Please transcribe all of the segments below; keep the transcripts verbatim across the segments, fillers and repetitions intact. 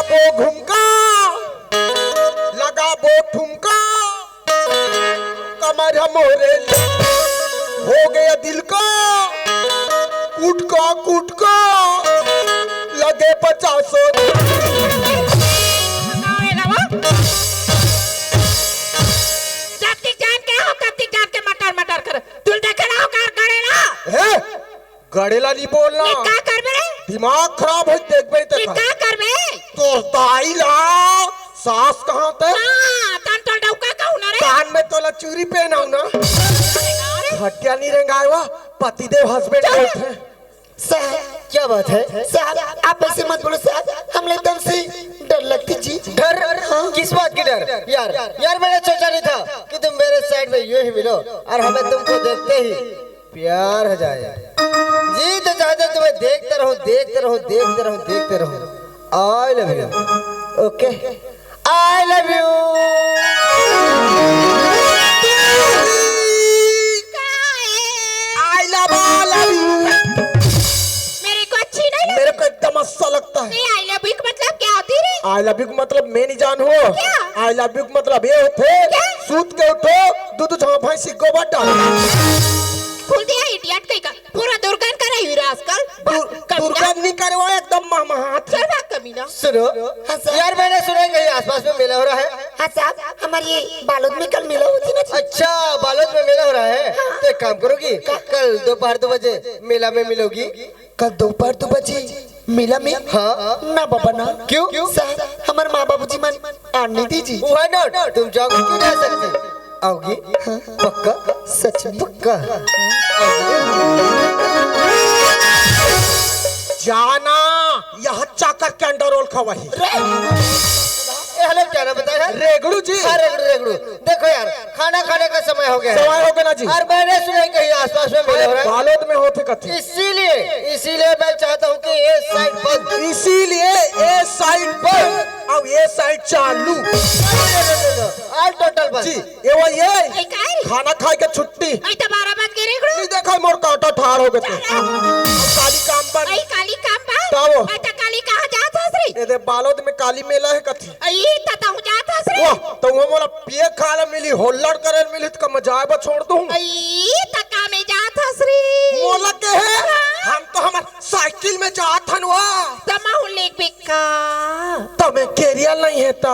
ओ घुमका, लगाबो ठुमका, कमर ह मोरे हो गया दिल का, कुटका कुटका, लगे पचासो। जब तक जान के हो, तब तक जान के मटर मटर कर। तू देखे ना हो कार गड़ेला। हे? गड़ेला नहीं बोलना। ये का करबे रे? दिमाग खराब है, देखबे ते ये का। का करबे? तोर दाई ला, सास कहाँ ते? हाँ, तन तो डौका कहूँ ना रे। कान में तोला चूरी पहनाऊ ना। अरे। हटिया नहीं रेंगाए वा, पतिदेव husband चल। बोलते हैं। साहब, क्या बात है? साहब, आप ऐसे मत बोलो साहब, हम एकदम से डर लगती जी। डर? हाँ। किस बात की डर? यार, यार, मैंने सोचा नहीं था कि तुम मेरे side में यूं ही मिलो और हमें तुमको देखते ही प्यार हो जाए। जी तो चाहते तुम्हें देखते रहो, देखते रहो, देखते रहो, देखते रहो। I love you। OK, I love you। I love, I love you। मेरे को अच्छी नहीं लगती। मेरे को एकदम अच्छा लगता है। नहीं, I love you का मतलब क्या होती रे? I love you का मतलब मैं नहीं जानहूँ। क्या? I love you का मतलब ये होते, क्या? सूत के उठो, दूध झांफाई सिग्गो बटा। खुल दिया idiot कहीं का। पूरा दुर्गंध करे हीरा आजकल। दुर-, दुर्गंध नहीं करे, वो एकदम महमहात। चल भाग कमीना। सुनो। हाँ सर। यार, मैंने सुना है कहीं आसपास में मेला हो रहा है। हाँ साहब, हमारी बालोद में कल मेला होती ना जी। अच्छा, बालोद में मेला हो रहा है। हाँ। तो एक काम करोगी, कल दोपहर दो बजे मेला में मिलोगी। कल दोपहर दो बजे मेला में? हाँ। ना बाबा ना। क्यों? सर, हमारे माँ बाबूजी मन आने दीजिए। Why not? तुम जाओगे क्यों जा सकती? आओगी? हाँ। पक्का? सच में? पक्का? जाना, यह चाकर कैंडा रोल खवाही। ए, hello, क्या नाम बताया? रेगड़ू जी। हाँ, रेगड़ू, रेगड़ू। देखो यार, खाना खाने का समय हो गया है। समय हो गया ना जी। और मैंने सुना है कहीं आसपास में मेला हो रहा है। बालोद में होते कथे। इसीलिए, इसीलिए मैं चाहता हूँ कि ये side बंद। इसीलिए ये side बंद, अब ये side चालू। All total बंद। जी, ये वो ये। ए, का रे? खाना खाए के छुट्टी। आई तो बारह बज के रेगड़ू। नहीं देखा मोर कांटा ठाड़ हो गए थे। काली काम बंद। आई काली काम बंद। का वो? आई तो काली कहाँ जात हस रे? ये दे बालोद में काली मेला है कथे। अई, त तहूँ जात हस रे? वाह, त वो मोला पिए खाए ला मिली, होल्लड़ करे ला मिली, त का मैं जाए बर छोड़ दूँ? अई, त का में जात हस रे? मोला के है? हाँ। हम तो हमर साइकिल में जात हन वा। त महू लेग बेका। त मैं केरियल नहीं है त। अई,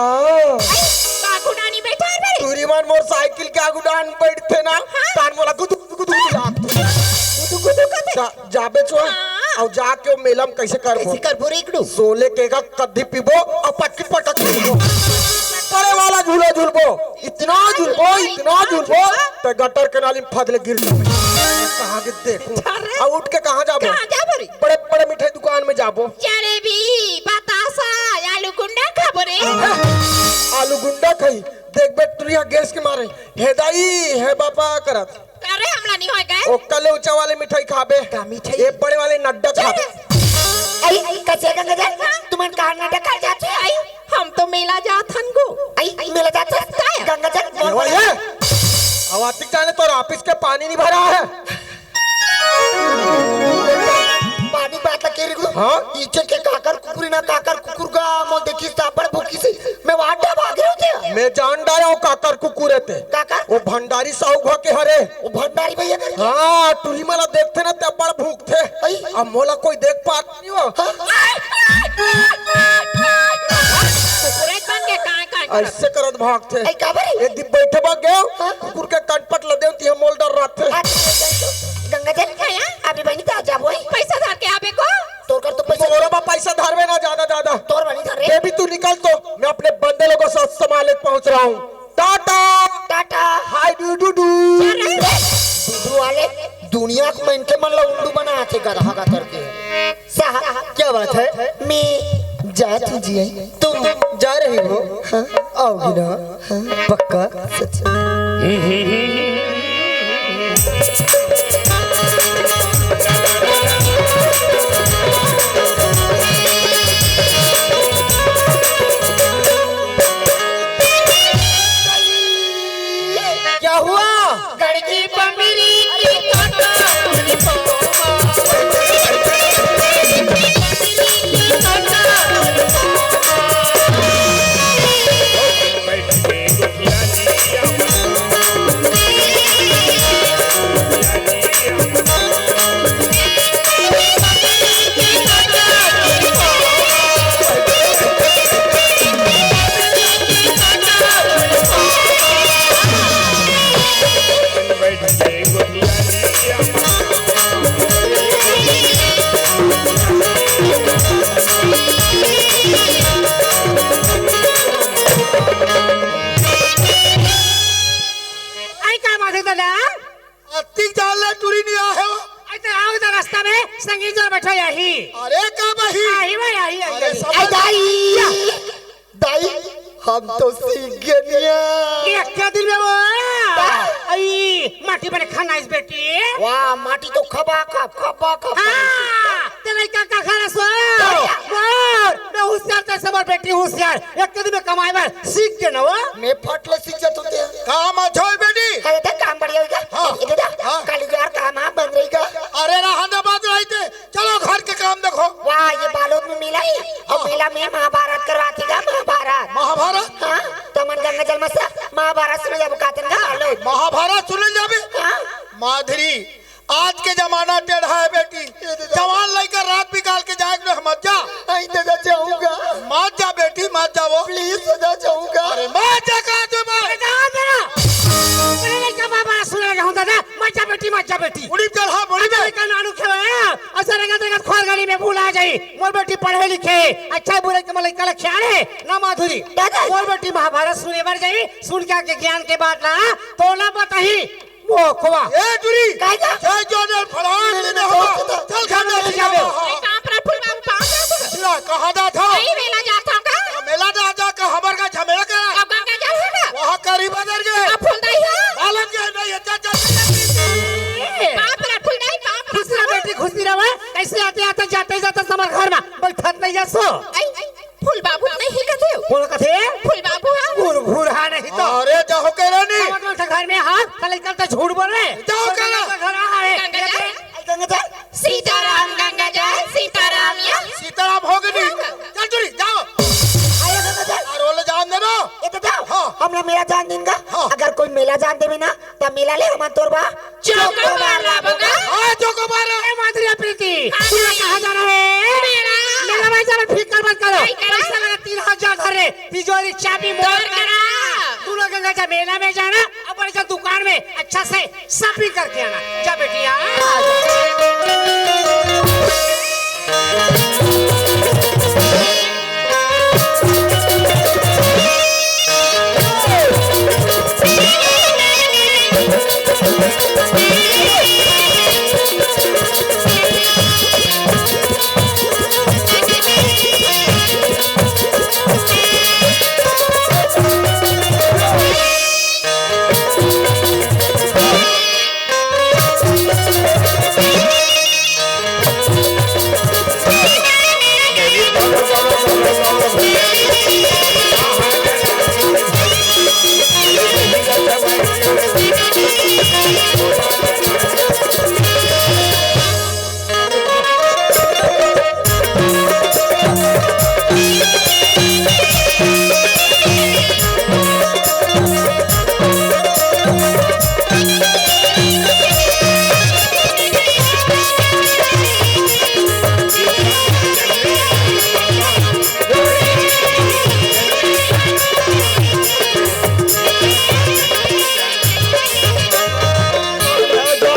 का गुडानी बैठा है रे? टूरी मन मोर साइकिल के आगू डान बैठथे ना, हाँ। तान मोला गुदु गुदु गुदु लागथे। गुदु गुदु कथे? जा-, जाबे चो, हाँ। अउ जाके ओ मेला म कइसे करबो? कइसे करबो रे इकड़ू? सोले के का कद्दी पीबो अउ पटकी पटक पीबो। परे वाला झूला झूलबो, इतना झूलबो, इतना झूलबो, ते गटर के नाली म फद ले गिर जाबे। कहाँ के देखूं? अरे। अब उठ के कहाँ जाबो? कहाँ जाबो रे? बड़े बड़े मिठाई दुकान में जाबो। जलेबी, बतासा, आलू गुंडा खाबो रे। आलू गुंडा खाई, देखबे टुरिया गैस के मारे। हे दाई, हे बापा करत। अरे, हमला नहीं होय गए। ओकर ले ऊंचा वाले मिठाई खाबे। का मिठाई? ये बड़े वाले नड्डा चल। खाबे। आई, आई, कसे गंगा जल? तुमन कहाँ नड्डा खा जाथे? आई, हम तो मेला जात हन गो। आई, मेला जात हस? काय? गंगा जल, ये बोल। वो ये। अवातिक जाने तोर ऑफिस के पानी नहीं भरा है। पानी बात लगे रे गुरु। हाँ? इचर के काकर कुकुरी ना काकर कुकुर का मोल देखी सापड़ भूखी से। मैं वाटा भाग रहे होते। मैं जान डारा हूँ काकर कुकुर है ते। काकर? वो भंडारी साहू घर के हरे। वो भंडारी भैया करके? हाँ, टुरी मला देखते ना ते बड़ भूखते। अई। अब मोला कोई देख पात नहीं हो। हाँ? कुकुर बन के कांय कांय करत? ऐसे करत भागते। अई काबर? एक दिन बैठे भाग गए, हाँ? कुकुर के कनपट ल देव, तिहा मोल डर रहते। अच्छा, गंगा जल, हाँ, हाँ। अभी बनी तो आ जाबो, हैं? पैसा धर के आबे को? तोर कर तो पैसा मोरा बा पैसा धरबे ना ज्यादा ज्यादा। तोर बनी धर रे। बेबी तू निकल तो, मैं अपने बंदे लोगों से सामान लेके पहुंच रहा हूँ। टाटा। टाटा। हाय डू डू डू। चल रे। डुडू वाले दुनिया के मनखे मन ला उल्लू बनाथे गधा का करके। साहब, क्या बात है? मैं जात हूँ जी। तुम जा रही हो? हाँ। आओगी ना? हाँ। पक्का? सच? क्या हुआ? गड़की बमरी की कटोरी पोमा। बमरी की कटोरी पोमा। बेटा, यही। अरे, का बही? आही भाई, आही, आही, अरे, आही। समझ ए, दाई। क्या? दाई, हम तो सीख गए निया। एक दिन में वो। का? आई, माटी बने खाना इस बेटी। वाह, माटी तो खबा खब, खबा खब। हाँ, ते लइका का खाना सो। क्या? मोर, मैं होशियार तैसे मोर बेटी होशियार। एक दिन में कमाए बर सीख के ना वो। मैं फट ले सीख जाता हूँ ते। काम अच्छा होय बेटी। अरे, ते काम बढ़िया होइगा। हाँ। ए, ए, दादा, हाँ। काली यार काम आप बन रही का? अरे, रहन दे, बात रही थे। चलो, घर के काम देखो। वाह, ये बालोद में मेला ही। और हाँ। मेला में महाभारत करवाती का, महाभारत। महाभारत? हाँ, तो मन गंगा जल में से महाभारत सुने जाबो कातन का बालोद। महाभारत सुने जाबे? हाँ। माधुरी, आज के जमाना टेढ़ा है बेटी। जवान लइका रात बिकाल के जाए के मत जा। आई दादा, जाऊंगा। मत जा बेटी, मत जाओ। Please दादा, जाऊंगा। अरे मत जा, कहा तू मत। अरे जा मेरा। अरे लइका बाबा सुने जाऊं दादा। मत जा बेटी, मत जा बेटी। मुड़ी चढ़ा, मुड़ी अरे में। लइका नानू खेवे। ऐसा रंगत रंगत खोर गली में भूला जाई। मोर बेटी पढ़े लिखे, अच्छा बुरे के लइका लक्षण है ना माधुरी। दादा। मोर बेटी महाभारत सुने बर जाई, सुन के आके ज्ञान के बात ना, तो ना बताही। वो खोवा। ए टुरी। काय का? जय जोधर फड़ाक नहीं, लेने नहीं, होगा। नहीं, चल घर नहीं, में नहीं, जाओ। नहीं। हाँ। ए, कहाँ पर फूल बाबू, कहाँ पर फूल? ला, कहाँ दा था? नहीं, मेला जाता का? मेला दा, जा के हमर का झमेला करा। अब गंगा जल है ना? वहाँ करी बदल गए। अब फूल दाई हो? मालूम के नहीं है, चल, चल, चल, चल। ए। बाप रे, फूल दाई, बाप रे। खुशी रह बेटी, खुशी रह। कैसे आते, आते, जाते, जाते समर घर में बैठत नहीं जा सो। आई, आई। फूल बाबू नहीं कथे। कौन कथे? फूल बाबू हा। फूल भूरहा नहीं तो। अरे जाहो के रे नी। का मतलब था घर में हाथ, साले कल तो झूठ बोल रहे। जाहो के रे। घर आ है। गंगा जल। गंगा जल। सीताराम गंगा जल, सीताराम या। सीताराम हो गए नी। चल चुरी, जाओ। आयो गंगा जल। और बोले जान दे ना। ये तो जाओ। हाँ। हम लोग मेला जान दिन का। हाँ। अगर कोई मेला जान देवे ना, तब मेला ले हम तोर बा। चोकोबार लाबो गा। हाँ, चोकोबार। ए, माधुरी प्रीति, हाँ, तुला नहीं। कहाँ जाना है? मेला। मेला में जाना, फिकर मत करो। नहीं करा। पैसा लगा तीन हजार धर रे, तिजोरी चाबी मोर तोर करा। करा। तू लोग गंगा जा मेला में जाना, अपन का दुकान में अच्छा से shopping करके आना। जा बेटिया।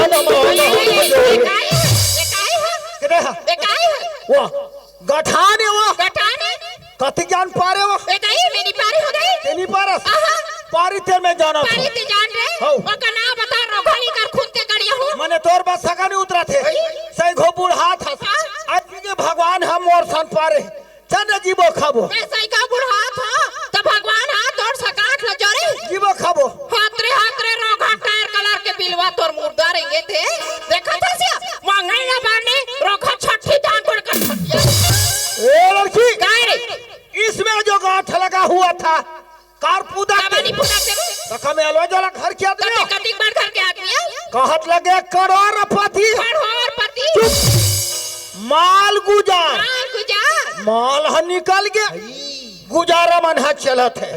ये काय हे? ये काय हे? केरे हा? ये काय हे? वो गठान हे वो। गठान हे? कति ज्ञान पारे वो? ए दाई, मैं नी पारे हो दाई। ते नी पारस? आहा। पारी ते मैं जाना पारी था। ते जान रे? हौ। ओकर नाम बता, रोघा नी कर खुद के गड़िया हूँ। मने तोर बात सका नी उतरा थे। भाई। सही घो बुढ़ा था। हाँ। आज के भगवान हम और सन पारे। चल न जीबो खाबो। मैं सही का बुढ़ा था, तो भगवान हा तोर सकाट ल जोरे। जीबो खाबो। हाथ रे, हाथ रे, रोघा टायर कलर के बिलवा तोर मुर्दा रेंगे थे। देखा था सिया, मंगई ना बानी, रोघा छठी दान पर कर छठिया। ए लड़की, काय रे? इसमें जो गांठ लगा हुआ था, कार पूदा का के। बानी पूदा के रे? रखा में अलवा जाला घर के आदमी। कते कतिक बार घर के आदमी है? कहत लगे करोड़पति। करोड़पति। चुप। माल गुजार। माल गुजार। माल ह निकल गे। गुजारा मन ह चलत हे।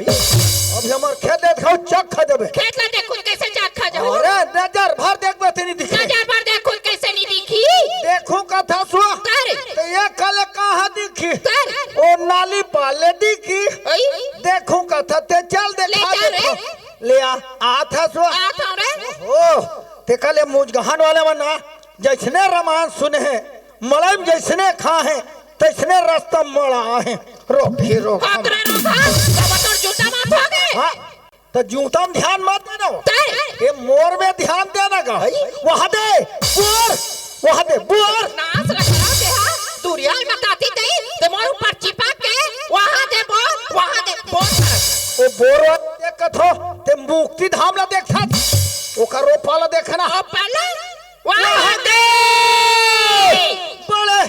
अभी हमर खेत देख खाओ, चख खा देबे। खेत ला देखो कैसे चख खा जाओ। अरे नजर भर देखबे ते नी दिखे। नजर भर देखो कैसे नी दिखी। देखो कथा सुआ। तारे। तो ये कल कहाँ दिखी? तारे। ओ नाली पाले दिखी। ओई। देखो कथा ते चल ले देखा जा रे। देखो। ले आ, आ था सुआ। आ था रे। ओ, ते कल ये मुजगहन वाले मन ना, जैसने रामायण सुने हे, मड़ई में जइसने खाहे, तइसने रस्ता मड़ाहे। रोक ही रोक। हाथ रे रोका, तब तोर जूता माथ हो गए। हाँ, त जूता में ध्यान मत देना। तय। ये मोर में ध्यान देना का। हई। वहाँ दे, बोर, वहाँ दे, बोर। नास रख रहा, देहा तुरियाल बताती तई, ते मोर ऊपर चिपक के, वहाँ दे बोर, वहाँ दे बोर। ओ बोर वाला देख कथो, ते मुक्ति धाम ला देखत, ओकर रोपा ला देखना। ओ पहले, वहाँ दे। बड़े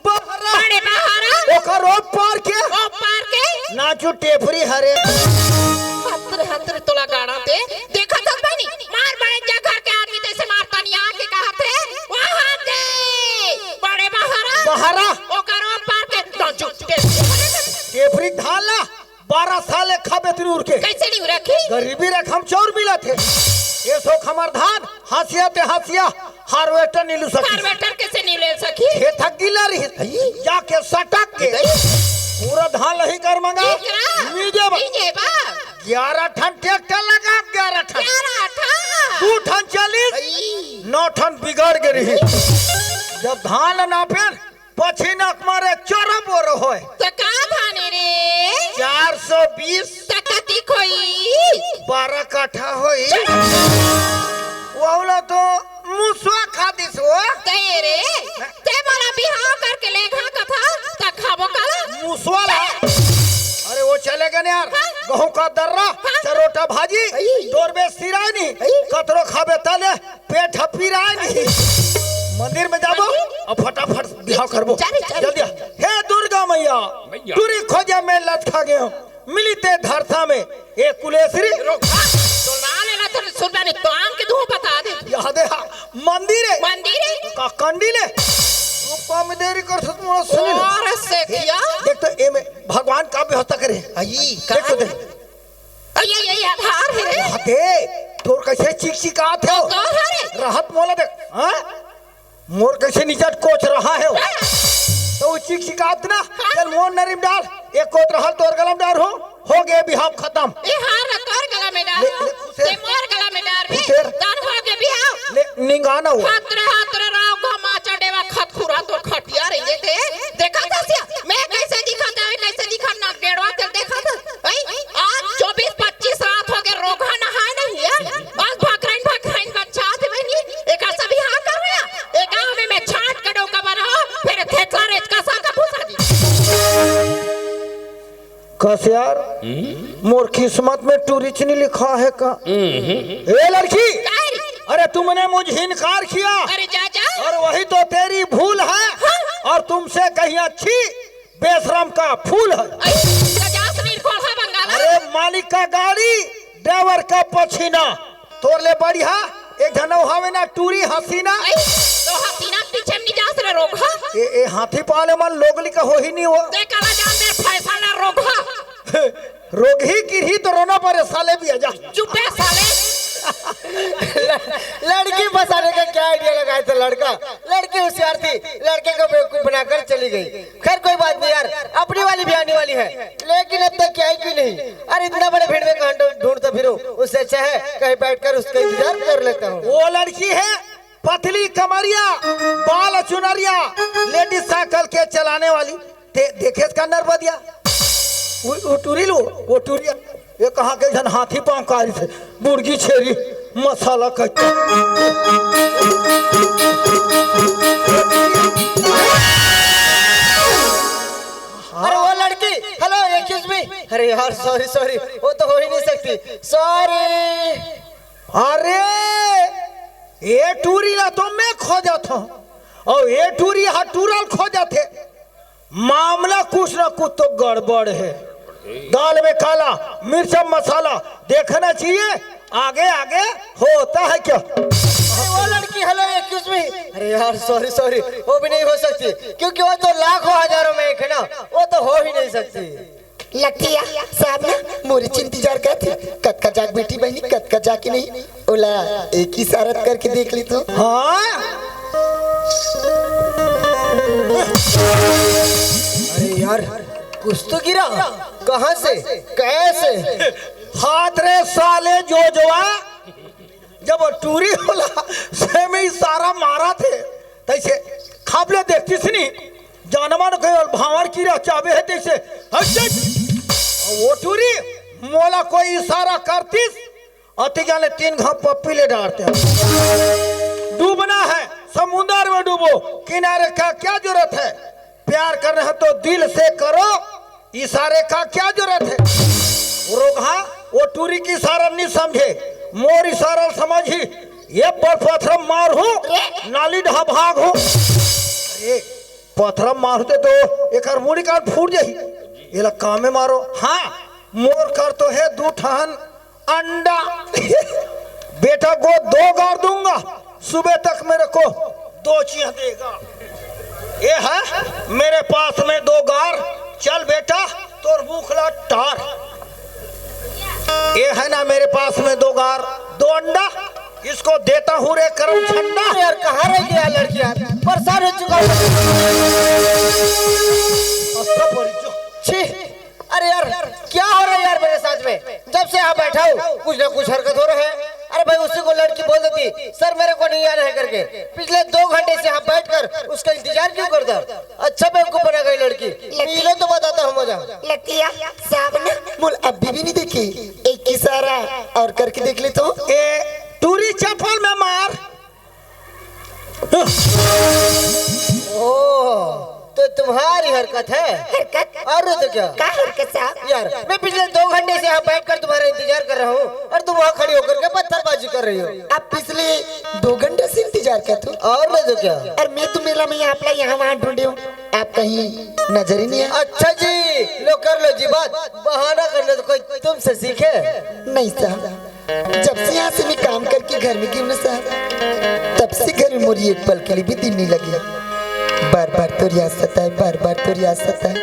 बहरा। बड़े बहरा। ओकर ओ पार के। ओ पार के। नाचू टेफरी हरे। हतर, हतर तोला गाड़ा ते। देखत हस बहिनी, मार बड़े जा घर के आदमी तैसे मारता नहीं आके कहा थे, वहाँ दे। बड़े बहरा। बहरा। ओकर ओ पार के। नाचू टेफरी। टेफरी धान ला। बारह साल एक खाबे तुरी उरके। कैसे नहीं रखी? गरीबी रकम चौर मिलत हे। ये सोख हमर धान, हंसिया ते हंसिया, हार्वेस्टर नहीं लू सकी। हार्वेस्टर कैसे नहीं ले सकी? खेत हक गिला रही। अई। जाके सटक के। अई। पूरा धान लही कर मंगा। एकरा? मीजे बा। मीजे बा। ग्यारह ठन ट्रैक्टर लगा, ग्यारह ठन। ग्यारह ठन। दू ठन चलिस, अई। नौ ठन बिगड़ गे रही। जब धान ल नापेन, पछिनक मारे चोरो बोरो होय। त का धाने रे? चार सौ बीस। त कतिक होई? बारह काठा होई। वहू ला तो मुसवा खा दिस हो। ते रे, ते मोला बिहाव करके लेघा कथा, त खाबो काला? मुसवा ला? अरे वो चले गए न यार, हाँ। गहूं का दर्रा, हाँ। चरोटा भाजी, अई। डोरबे सिरानी, अई। कतरो खाबे तले, पेट ह पिराय नहीं। मंदिर में जाबो अउ फटाफट बिहाव करबो। जा रे, जा रे। जल्दी आ। हे दुर्गा मैया, मैया। टूरी खोजे में लटका गयो, मिली ते धरता में, ए कुलेश्री। रुक, हाँ, तो ना लेना तो सुनबा नहीं, तो आम के दूं बता दे। याद है, हाँ, मंदिर है। मंदिर है। का कंडी ले। रूपा में देरी कर सकत मोला सुन ले। और से किया? देख तो ए में भगवान का व्यवस्था करे। अई, देख तो का देख। अई, अई, अई, आधार है। रहत हे, तोर कैसे चिकचिकात हे? तो हरे। रहत मोला देख, हाँ? मोर कैसे निचट कोच रहा हे? हाँ। तो वो चिकचिकात ना, हाँ। चल मोर नरीम डाल, एक कोत रहल तोर गलम डाल हो, हो गए बिहाव खत्म। ए हार ला तोर गला में डाल, ले, ले, खुसेर। ते मोर गला में डाल रे, खुसेर। दान हो गए बिहाव। ले, निंगाना हुआ। हाथ रे, हाथ रे, राव घमा चढ़ेवा खत खुरा तोर खटिया रे, ये दे, देखा था सिया, मैं कैसे दिखा था, कैसे दिखा ना गेड़वा तेल देखा था। भाई, आज चौबीस पच्चीस रात हो गए, रोगहा नहाए नहीं है। आज भकराइन, भकराइन बच्चा आते बहनी, एक ऐसा भी हाँ कर रहा। एक गांव में मैं छाट के डोका बनाओ, फिर थेथला रेचका सा का भूसा दी। कस यार, मोर किस्मत में टूरी च नहीं लिखा है का? ए लड़की, काय रे? अरे तुमने मुझे इनकार किया। अरे जा, जा। और वही तो तेरी भूल है। हाँ। और तुमसे कहीं अच्छी बेशरम का फूल है। अई, सजास नीर कोढ़ा बंगाला। अरे मालिक का गाड़ी, ड्राइवर का पसीना। तोर ले बढ़िया एक झन अउ हवे ना टूरी हसीना। अई, तो हसीना के पीछे में नहीं जास रे रोगहा। ए, ए हाथी पाले मन लोगली का हो ही नहीं हो। ते काला जान दे फैशन ना रोगहा। रोगही किरही तो रोना परे साले भी आजा। चुप है साले। लड़की फंसाने का क्या आइडिया लगाया था लड़का? लड़की होशियार थी, लड़के को बेवकूफ बनाकर चली गई। खैर कोई बात नहीं यार, अपनी वाली भी आने वाली है। लेकिन अब तक क्या ही क्यों नहीं? अरे इतना बड़े भीड़ में कहाँ ढूंढ- ढूंढता फिरूं, उससे अच्छा है कहीं बैठकर उसका इंतजार कर लेता हूँ। वो लड़की है पतली कमरिया, बाल चुनरिया, लेडीज साइकिल के चलाने वाली। ते देखेस का नरबदिया? वो, वो टूरी लो, वो टूरिया। ये कहाँ के झन हाथी पाँव कारी से, मुर्गी छेरी, मसाला कच्चा। अरे वो लड़की, हेलो, एक्सक्यूज मी। अरे यार, सॉरी, सॉरी, वो तो हो ही नहीं सकती। सॉरी। अरे, ए टूरी ला तो मैं खोजत हूँ, अउ ए टूरी हा टूरा ल खोजत हे। मामला कुछ ना कुछ तो गड़बड़ है। दाल में काला, मिर्चा मसाला, देखना चाहिए, आगे आगे होता है क्या। अरे वो लड़की, हेलो, एक्सक्यूज मी। अरे यार, सॉरी, सॉरी, वो भी नहीं हो सकती, क्योंकि वो तो लाखों हजारों में एक है ना, वो तो हो ही नहीं सकती। लकिया साहब ना मोरी च इंतजार करत हे, कतका जाग बेटी बहनी, कतका जाके नहीं, ओला एक इशारत करके देख ले तो। हाँ। अरे यार, कुछ तो गिरा। कहाँ से? कैसे? हाथ रे साले जोजवा, जब वो टूरी होला से में इशारा मारत हे, तैसे खाबले देखतिस नी, जानवर के भांवर कीरा चाबे हे तैसे। हट, हट। वो टूरी मोला कोई इशारा करतिस, अति जाने तीन घाव पप्पी ले डारते हैं। डूबना है, समुंदर में डूबो, किनारे का क्या जरूरत है? प्यार करना है तो दिल से करो, इशारे का क्या जरूरत है? वो रोगहा, वो टूरी की इशारा नहीं समझे, मोर इशारा समझी। ये पर पथरा मार हो, नाली ढा भाग हो। अरे, पथरा मार होते तो एकर मुड़ी कान फूट जाही। एला कामे मारो। हाँ, मोर कर तो है दू ठहन अंडा। बेटा को दो गार दूंगा, सुबह तक मेरे को दो चिया देगा। ये है मेरे पास में दो गार। चल बेटा, तोर भूख ला टार। ये है ना मेरे पास में दो गार, दो अंडा, इसको देता हूँ रे करम ठंडा। यार, कहाँ रह गया लड़की यार? परेशान हो चुका हूँ। अच्छा, परी चुप। छी, अरे यार, क्या हो रहा है यार मेरे साथ में? जब से यहाँ बैठा हूँ, कुछ ना कुछ हरकत हो रहा है। अरे भाई, उसी को लड़की बोल देती, "सर, मेरे को नहीं आना है," करके। पिछले दो घंटे से यहाँ बैठकर उसका इंतजार क्यों करता? अच्छा बेवकूफ बना गई लड़की। लड़की। पीले तो बताता हूँ मजा। लतिया साहब ने मुल अभी भी नहीं देखी। एक इशारा और करके देख ले तो। ए, टूरी चप्पल में मार। ओह, तो तुम्हारी हरकत है? हरकत? और नहीं तो क्या? का हरकत साहब? यार, मैं पिछले दो घंटे से यहाँ बैठकर तुम्हारा इंतजार कर रहा हूँ और तुम वहाँ खड़ी होकर के पत्थरबाजी कर रही हो। आप पिछले दो घंटे से इंतजार करते हो? और नहीं तो क्या? और मैं तो मेला में आपला यहाँ वहाँ ढूंढे हूँ, आप कहीं नजर ही नहीं आए। अच्छा जी, लो कर लो जी बात, बहाना करना तो कोई तुमसे सीखे? नहीं साहब, जब से यहाँ से मैं काम करके घर में गई हूँ ना साहब, तब से घर में मोरी एक पल के लिए भी दिल नहीं लगे। बार बार तोर याद सताए, बार बार तोर याद सताए,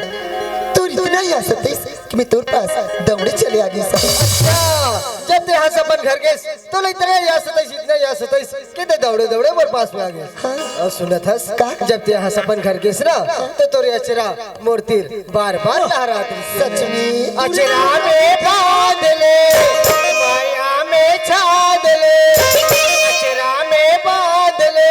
तोर इतना याद सताए कि मैं तोर पास दौड़े चले आ गई साहब। अच्छा, जब ते यहाँ से अपन घर गए तो ले इतना याद सताइस, इतना याद सताइस कि ते दौड़े दौड़े मोर पास में आ गए। हाँ। और सुनत हस, का? जब ते यहाँ से अपन घर गए ना, तो तोरे अचरा मोर तीर बार बार लहरात रहिस। सच में। अचरा में बांध ले, माया में छांद ले, अचरा में बांध ले।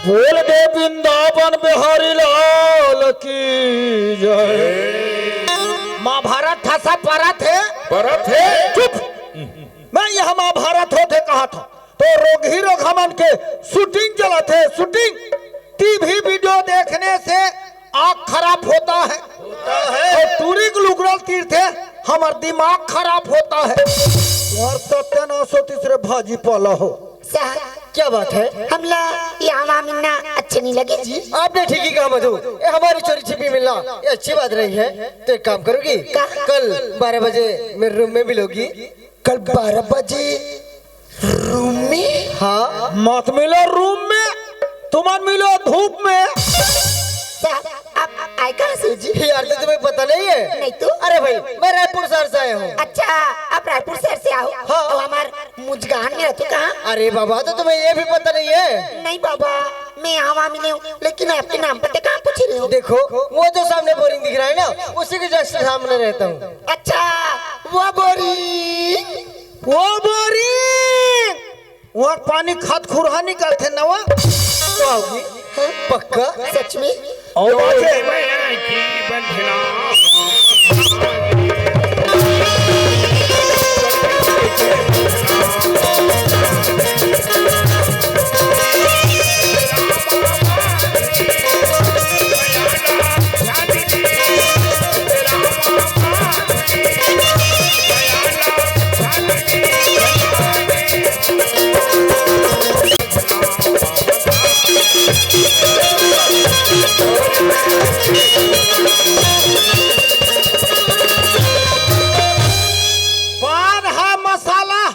बोल दे वृंदावन बिहारी लाल की जय। महाभारत था सब परत है। परत है। चुप। मैं यह महाभारत होथे कहा था तो रोगही रोगहा मन के शूटिंग चलत है, शूटिंग। टीवी वीडियो देखने से आँख खराब होता है। होता है। और टूरी के लुगड़ल तीरथे, हमर दिमाग खराब होता है। और सत्यानाश हो तीसरे भाजी पाला हो। साहब, क्या बात है? हमला यहाँ वहाँ मिलना अच्छे नहीं लगे जी। आपने ठीक ही कहा मधु, ये हमारी चोरी छिपी मिलना, ये अच्छी बात रही है। तो एक काम करोगी, क्या? कल बारह बजे मेरे रूम में मिलोगी। कल बारह बजे? रूम में? हाँ। मत मिलो रूम में, तुमन मिलो धूप में। साहब, आप आए कहाँ से जी? यार, तो तुम्हें पता नहीं है? नहीं तो। अरे भाई, मैं रायपुर शहर से आया हूँ। अच्छा, आप रायपुर शहर से आओ? हाँ। और हमार मुजगान में रहते कहाँ? अरे बाबा, तो तुम्हें ये भी पता नहीं है? नहीं बाबा, मैं यहाँ वहाँ मिले हूँ, लेकिन आपके नाम पता कहाँ पूछ रहे हो? देखो, वो जो सामने बोरिंग दिख रहा है ना, उसी के जस्ट सामने रहता हूँ। अच्छा, वो बोरिंग। वो बोरिंग, वहाँ पानी खत खुरहा निकलथे नवा। तो आओगी? हाँ? पक्का? सच में? और बात है। पान है मसाला।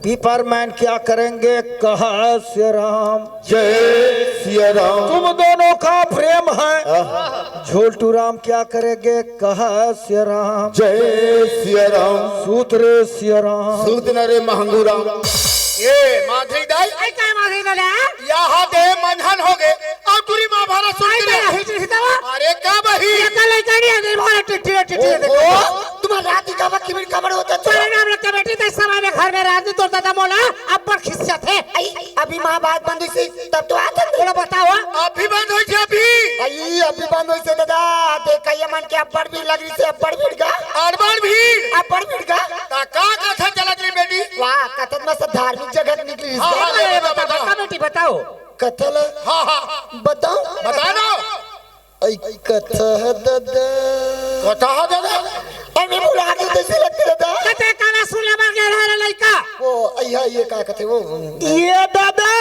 पीपरमैन क्या करेंगे, कहा सिया राम। जय सिया राम। तुम दोनों का प्रेम है। आह। झोलटू राम क्या करेंगे, कहा सिया राम। जय सिया राम। सूत रे सिया राम। सूत न रे महंगू राम। ए माधरी दाई, आई काय माधरी दादा? यहाँ दे मंझन हो गए और पूरी महाभारत सुन आई के बया लिए। हिच हिच दवा। अरे का बही? ये का लइका नहीं है, निर्भर टिट्ठी रे, टिट्ठी रे, देखो। ओहो। तुम्हार रात ही काबर किमिर काबर होता है? सारे नाम रख के बैठी थे, समय में घर में रात नहीं तोड़ता था मोला, अब पर खिस जाते। आई, अभी माँ बात बंद हुई सी, तब तो आता था। बोला बताओ। अभी बंद हुई थी अभी। आई, अभी बंद हुई से दादा, देखा ये मन के अब्बड़ भीड़ लग रही से, अब्बड़ भीड़ का। अड़बड़ भीड़। अब्बड़ भीड़ का। ता का कथा चलत रही बेटी? वाह, कथा में सब धार्मिक जगह निकली हाँ, हाँ, इसका। अरे, बता, बता, बता, बता। बेटी, बताओ। कथा ला हाँ, हाँ। बताओ। बता ना। ऐ कथा ह ददा। कथा ह ददा। अरे भुला के जैसे लगते ददा। कते काला सुन ले मर गया रे लइका। वो अइहा ये का कथे वो। ये ददा।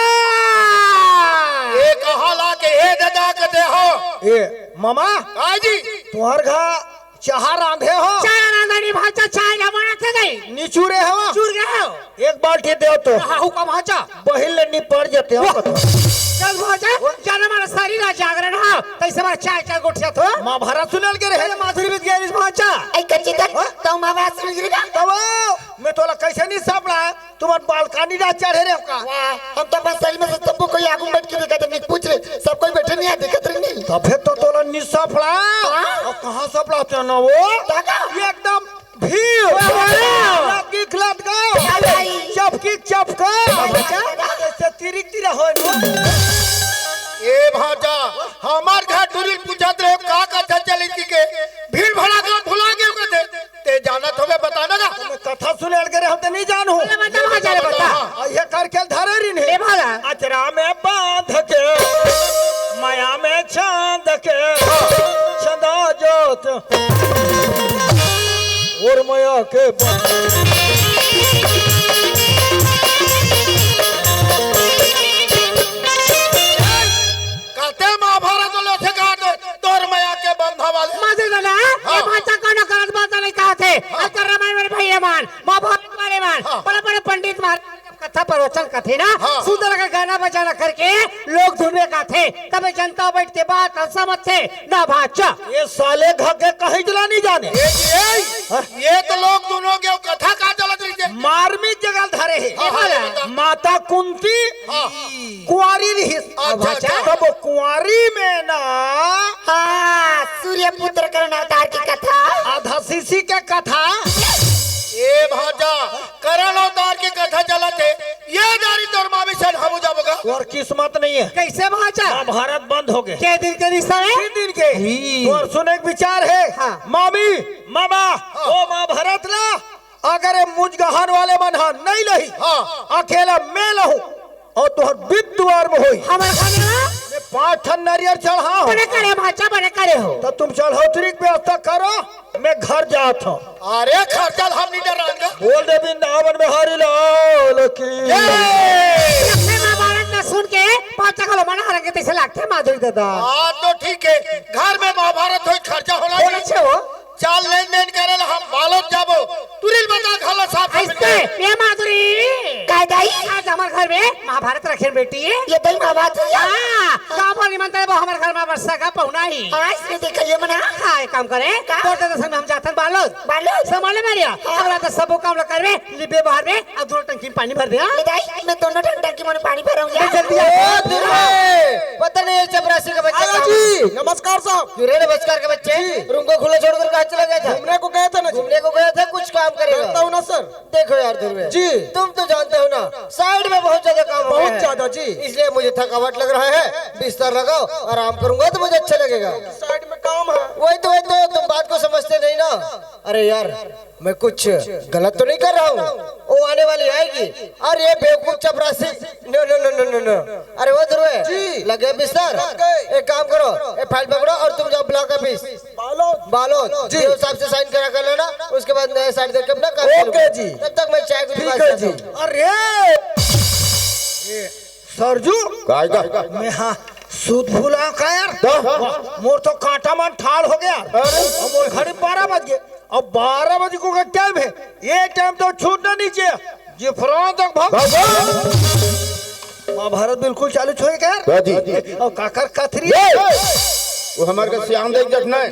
ये कहा ला के ये ददा कथे हो। ए मामा। हाँ जी। तुहर घर चाहा रांधे हो? चाहा रांधे नहीं भांचा, चाय ना बना के दे। निचुरे हो? चुर गए हो। एक बाल्टी देव तो। हाँ, हुक्म भांचा। बहिल ले निपट जते हो। चल भांचा, जाना हमारा शरीर आ जागरण हा, तैसे हमारा चाय चाय गोठिया थो। महाभारत सुनल के रहे। अरे माधुरी बीत गया इस भांचा। ऐ कच्ची तक, हाँ? तो महाभारत सुनल के रहे। तब मैं तोला कैसे नहीं सापड़ा? तुम्हार बालकनी ना चढ़े रे का? वाह, हम तो अपन शरीर में से सबको कोई आगू में बैठ के देखा था, नहीं पूछ रहे, सब कोई बैठे नहीं है, देखत रहे नहीं। तबे तो तोला निस्सा फड़ा। हाँ? और कहाँ से फड़ा ना वो? दादा। ये एकदम भीड़। वाह, वाह। लगी खिलात गाओ। दादा। चपकी चपका। दादा। जैसे तिरिक तिरा होए नो। ए भांचा, हमार घर टुरी पूछत रहे का कथा चली थी के? भीड़ भड़ा का भुला गए कथे। ते जानत होबे, बता ना गा। मैं कथा सुने लगे रे, हम तो नहीं जानू। अरे बता, बता, बता, बता। हाँ। आ, ये करके धरे रिन है। ए भला। अचरा में बांध के, माया में चांद के, हाँ। चंदा जोत, और माया के बांध। कहते महाभारत वाले से कहा तो तोर माया के बंधा वाले। माधुरी दादा, हाँ। ये भांचा कोनो गलत बात नहीं कहा थे। हाँ। अब तो रामायण वाले भैया मान, महाभारत वाले मान, हाँ। बड़े बड़े पंडित मान, जब कथा प्रवचन करते ना, हाँ। सुंदर का गाना बजाना करके लोग धुन में गाते, तबे जनता बैठ के बात समझते ना भांचा। ये साले घर के कहीं जला नहीं जाने। ये, ये, हाँ। ये तो लोग दोनों के कथा का चलत रही है। मार्मिक जगह धरे है। हाँ, हाँ, ये बता। माता कुंती हाँ। कुंवारी रहिस। अच्छा, अच्छा। तब कुंवारी में ना हाँ, सूर्य पुत्र कर्ण अवतार की कथा। आधा शीशी के कथा। ए भांचा, कर्ण अवतार की कथा चलत है। ये दारी तोर मामी से हम जाबोगा। और किस्मत नहीं है। कैसे भांचा? महाभारत बंद हो गए। के दिन के रिश्ता है? तीन दिन के। ही। और सुने एक विचार है। हाँ। मामी, मामा, हाँ। ओ महाभारत ला अगर ये मुजगहन वाले मन ह नहीं लही, हाँ। अकेला मैं लहूं और तुहर बिद दुआर में होई। हमर खाने ला? मैं पांच ठन नरियर चढ़ा हूं। बड़े करे भांचा, बड़े करे हो। तो तुम चढ़ौतरी की व्यवस्था करो, मैं घर जात हूं। अरे खर्चा हम नहीं डराएंगे। बोल दे वृंदावन बिहारी लाल की। ये! लखन महाभारत न सुन के पांच कलो मन हरंगे तैसे लागथे माधुरी दादा। हाँ तो ठीक है, घर में महाभारत होई, खर्चा होना होना चाहिए। चाहिए हो। चाल लेन देन करे ला हम बालोद जाबो। तुरिल बता घाला साफ ऐसे, ये माधुरी। कायदा अरे महाभारत रखे बेटी। ये तई महाभारत हे या? हाँ, का बोली मन तय वो हमर घर में बरसा का पहुना ही। हाँ, इसने देखा ये मना। हाँ, एक काम करे। का? तोर दर्शन में हम जाथन बालोद। बालोद? संभाले मारिया। हाँ। अगला तो सबो काम ला करबे, लिबे बाहर में, अब दोनों टंकी में पानी भर दे, हाँ? ले दाई, मैं दोनों टं-, टंकी में पानी भरूंगा। ले जल्दी आ। ओ, दुर्गे, पता नहीं ये चपरासी का बच्चा आयो कहाँ जी, नमस्कार साहब। क्यों रे नमस्कार के बच्चे? जी। रूम को खुला छोड़कर कहाँ चला गया था? घूमने को गया था ना जी। घूमने को गया था, कुछ काम करेगा। करता हूँ ना सर। देखो यार ध्रुवे, जी। तुम तो जानते हो ना, साइड में बहुत ज्यादा काम हो गया बहुत है। ज्यादा, जी। इसलिए मुझे थकावट लग रहा है, बिस्तर लगाओ, आराम करूंगा तो मुझे अच्छा लगेगा। साइड में काम है। वही तो, वही तो, तुम बात को समझते नहीं ना। अरे यार, मैं कुछ गलत तो नहीं कर रहा हूँ? वो आने वाली आएगी। और ये बेवकूफ चपरासी, नो, नो, नो, नो, नो, नो। अरे वो ध्रुवे, जी। लगे बिस्तर? लग गए। एक काम करो, ये फाइल पकड़ो और तुम जाओ ब्लॉक ऑफिस। बालोद। बालोद, जी। ये हिसाब से साइन करा कर लेना, उसके बाद नया साइड देख के अपना काम ओके शुरू करो। जी। तब तक मैं चाय को ठीक दुकान है से जी। आता हूँ। अरे! सरजू, काय का? मैं हाँ, सूत भूला का यार? का? मोर तो कांटा मन ठाड़ हो गया। अरे! अब मोर घड़ी बारह बज गए। अब बारह बजे को का टाइम है, ये टाइम तो छूटना नहीं चाहिए। ये फलाना तक भाग। भाग, भाग। महाभारत बिल्कुल चालू छोड़े का यार? हाँ जी। और काकर कथरी। ये! वो हमारे का सियान देख जखना है।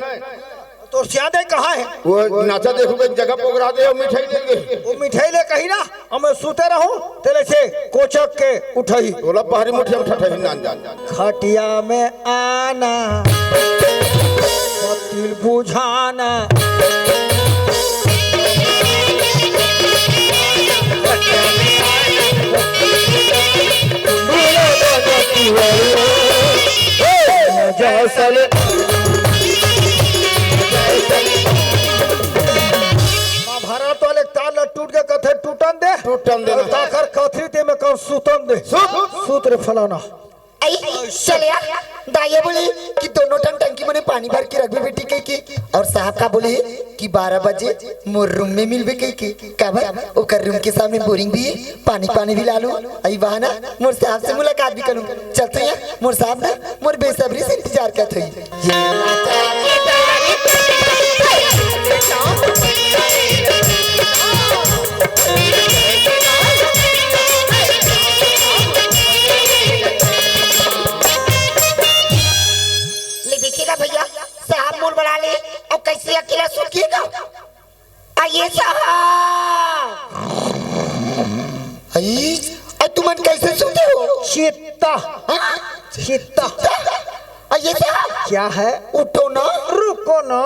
तो सियान देख कहाँ है? वो नाचा देखो, एक जगह पोगरा दे और मिठाई देंगे। वो मिठाई ले कहीं ना, और मैं सूते रहूं, तेरे से कोचक के उठाई। बोला पहाड़ी मुठिया में ठठाई नान जान। खटिया में आना, बत्ती बुझाना। महाभारत वाले तार ला टूट के कथे टूटन दे। टूटन दे। और ताकर कथरी ते में कौन सुतन दे। सुत। सूत्र फलाना। आई, चल यार, दाई बोली कि दोनों टन टंकी मने पानी भर के रखबे बेटी कह के, और साहब का बोली कि बारह बजे मोर रूम में मिलबे कह के, काबर ओकर रूम के सामने बोरिंग भी है, पानी पानी भी ला लूं। आई बहाना मोर साहब से मुलाकात भी करूं। चलते हैं, मोर साहब ना मोर बेसब्री से इंतजार करत होई। ले देखिएगा भैया, साहब मोर बना ले, अब कैसे अकेला सूत गिएगा? आइए साहब। आई, आई तुमन कैसे सूते हो? चित्ता। हाँ? चित्ता। आई साहब। क्या है? उठो ना। रुको ना।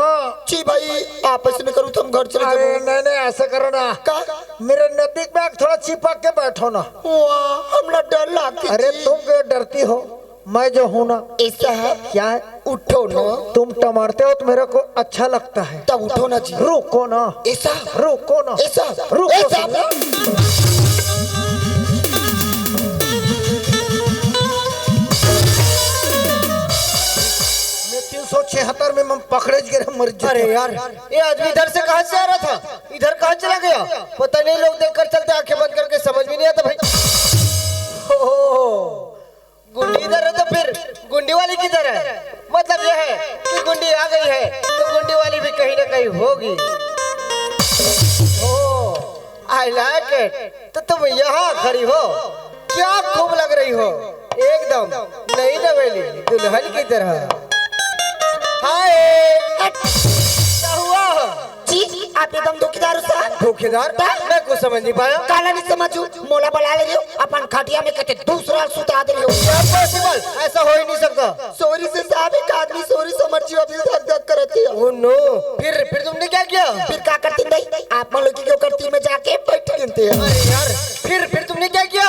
जी भाई, आपस में करूँ तो हम घर चले अरे जाबो। नहीं, नहीं, ऐसा करो ना। का? मेरे नजदीक में थोड़ा चिपक के बैठो ना। वाह, हमरा डर लागती अरे जी। तुम क्यों डरती हो? मैं जो हूँ ना। ऐसा है? क्या है? उठो ना। तुम टमारते हो तो मेरे को अच्छा लगता है। तब उठो ना जी। रुको ना। ऐसा? रुको ना। ऐसा? रुको ऐसा? ना। मैं तीन सौ छिहत्तर में हम पकड़े गए, मर जाते। अरे यार, ये आदमी इधर से कहाँ से आ रहा था, इधर कहाँ चला गया? पता नहीं, लोग देखकर चलते, आंखें बंद करके, समझ में नहीं आता भाई। ओहो, गुंडी इधर है तो फिर गुंडी वाली किधर है? मतलब यह है कि गुंडी आ गई है तो गुंडी वाली भी कहीं ना कहीं होगी। Oh, I like it। तो तुम यहाँ खड़ी हो, क्या खूब लग रही हो, एकदम नई नवेली दुल्हन की तरह। हाय, क्या हुआ? जी, आप एकदम धोखेदार हो साहब। धोखेदार? मैं कुछ समझ नहीं पाया। काला नहीं समझू, मोला बला ले रहे हो, अपन खटिया में कहते दूसरा सुता दे रहे हो। Impossible, ऐसा हो ही नहीं सकता। Sorry से साहब, एक आदमी sorry समझ जियो, अभी धक धक करत है। Oh no, फिर, फिर तुमने क्या किया? फिर का करती नहीं, आप मन लोग की क्यों करती, मैं जाके बैठ गिनते हैं। अरे यार, फिर, फिर तुमने क्या किया?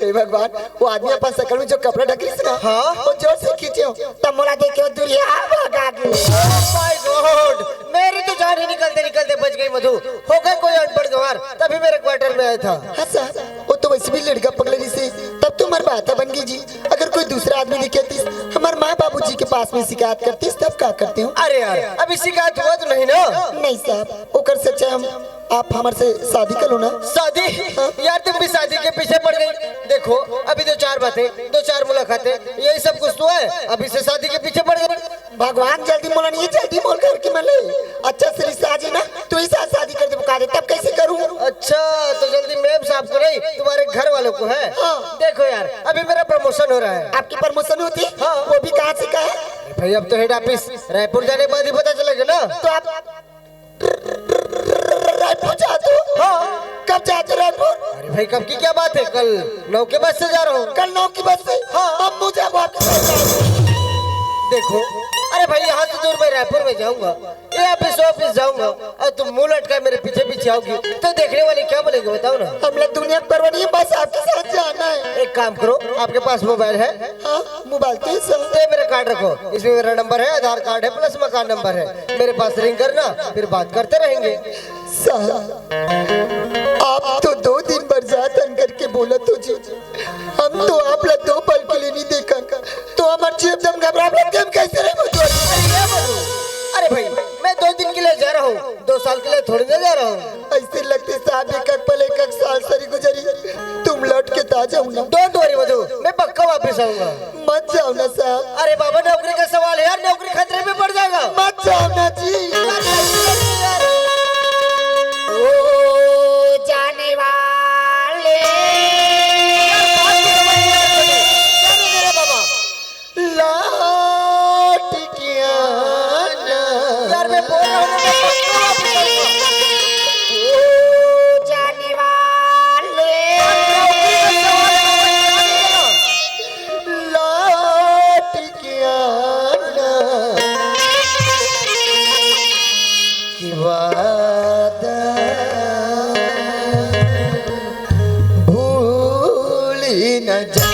हे भगवान, वो आदमी अपन शकल में जो कपड़ा ढक रही थी ना, हाँ? वो जोर से खींचे हो, तब मोला देखे हो दुरिया भगा गई। Oh my God, मेरी तो जान ही निकलते निकलते बच गई मधु। हो गए कोई अनपढ़ गंवार, तभी मेरे क्वार्टर में आया था। हाँ साहब, वो तो वैसे भी लड़का पगलेरी से, तब तो हमारी बात बन गई जी। अगर कोई दूसरा आदमी दिखे तीस, हमारे माँ बाबूजी के पास में शिकायत करतीस, तब क्या करते हो? अरे यार, अभी शिकायत हुआ तो नहीं ना? नहीं साहब, ओकर से अच्छा हम, आप हमारे से शादी कर लो ना। शादी? हाँ। यार, तुम भी शादी के पीछे पड़ गई। देखो, अभी दो चार बातें, दो चार मुलाकातें, यही सब कुछ तो है। अभी से शादी के पीछे पड़ गई। भगवान जल्दी मोला नहीं, जल्दी मोर घर की मन ले। अच्छा से रिश्ता आ जाए ना, तो ही साथ शादी कर दे, बता दे, तब कैसे करूँ? अच्छा, तो जल्दी मेम साहब को नहीं, तुम्हारे घर वालों को है? हाँ। रहा है। आपकी प्रमोशन होती? हाँ। वो भी कहाँ से, कहाँ? अरे भाई, अब तो हेड ऑफिस रायपुर जाने के बाद ही पता चलेगा ना। तो आप रायपुर जाते हो? हाँ। कब जाते हो रायपुर? अरे भाई, कब की क्या बात है, कल नौ के बस से जा रहा हूँ। कल नौ की बस से? हाँ। अब मुझे अब आपके साथ जाना है। देखो, अरे भाई, यहाँ से दूर मैं रायपुर में जाऊंगा, ये ऑफिस ऑफिस जाऊंगा और तुम मुंह लटकाए मेरे पीछे पीछे आओगी तो देखने वाले क्या बोलेंगे, बताओ ना। हमला दुनिया के परवाह नहीं है, बस आपके साथ जाना है। एक काम करो, आपके पास मोबाइल है? हाँ, मोबाइल तो है सर। तो ये मेरा कार्ड रखो, इसमें मेरा नंबर है, आधार कार्ड है प्लस मकान नंबर है। मेरे पास रिंग करना, फिर बात करते रहेंगे। साहब, आप तो दो दिन बरसात अन करके बोलत हो जी, हम तो आप ला दो पल के लिए नहीं देखा, तो हमार जीव एकदम घबरा गया कि हम कैसे रहे मधुआ। अरे ये मधु, अरे भाई, मैं दो दिन के लिए जा रहा हूँ, दो साल के लिए थोड़ी ना जा रहा हूँ। ऐसे लगते साहब, एक एक पल एक एक साल सरी गुजरी, तुम लौट के तो आ जाओ ना। डोंट वरी मधु, मैं पक्का वापस आऊंगा। मत जाओ ना साहब। अरे बाबा, नौकरी का सवाल है यार, नौकरी खतरे में पड़ जाएगा। मत जाओ ना जी। ओ जाने वाले, लौट के आना। यार, मैं बोल रहा हूँ ना, मैं पक्का वापस आऊंगा। ओ जाने वाले, लौट के आना कि वादा भूल न जा।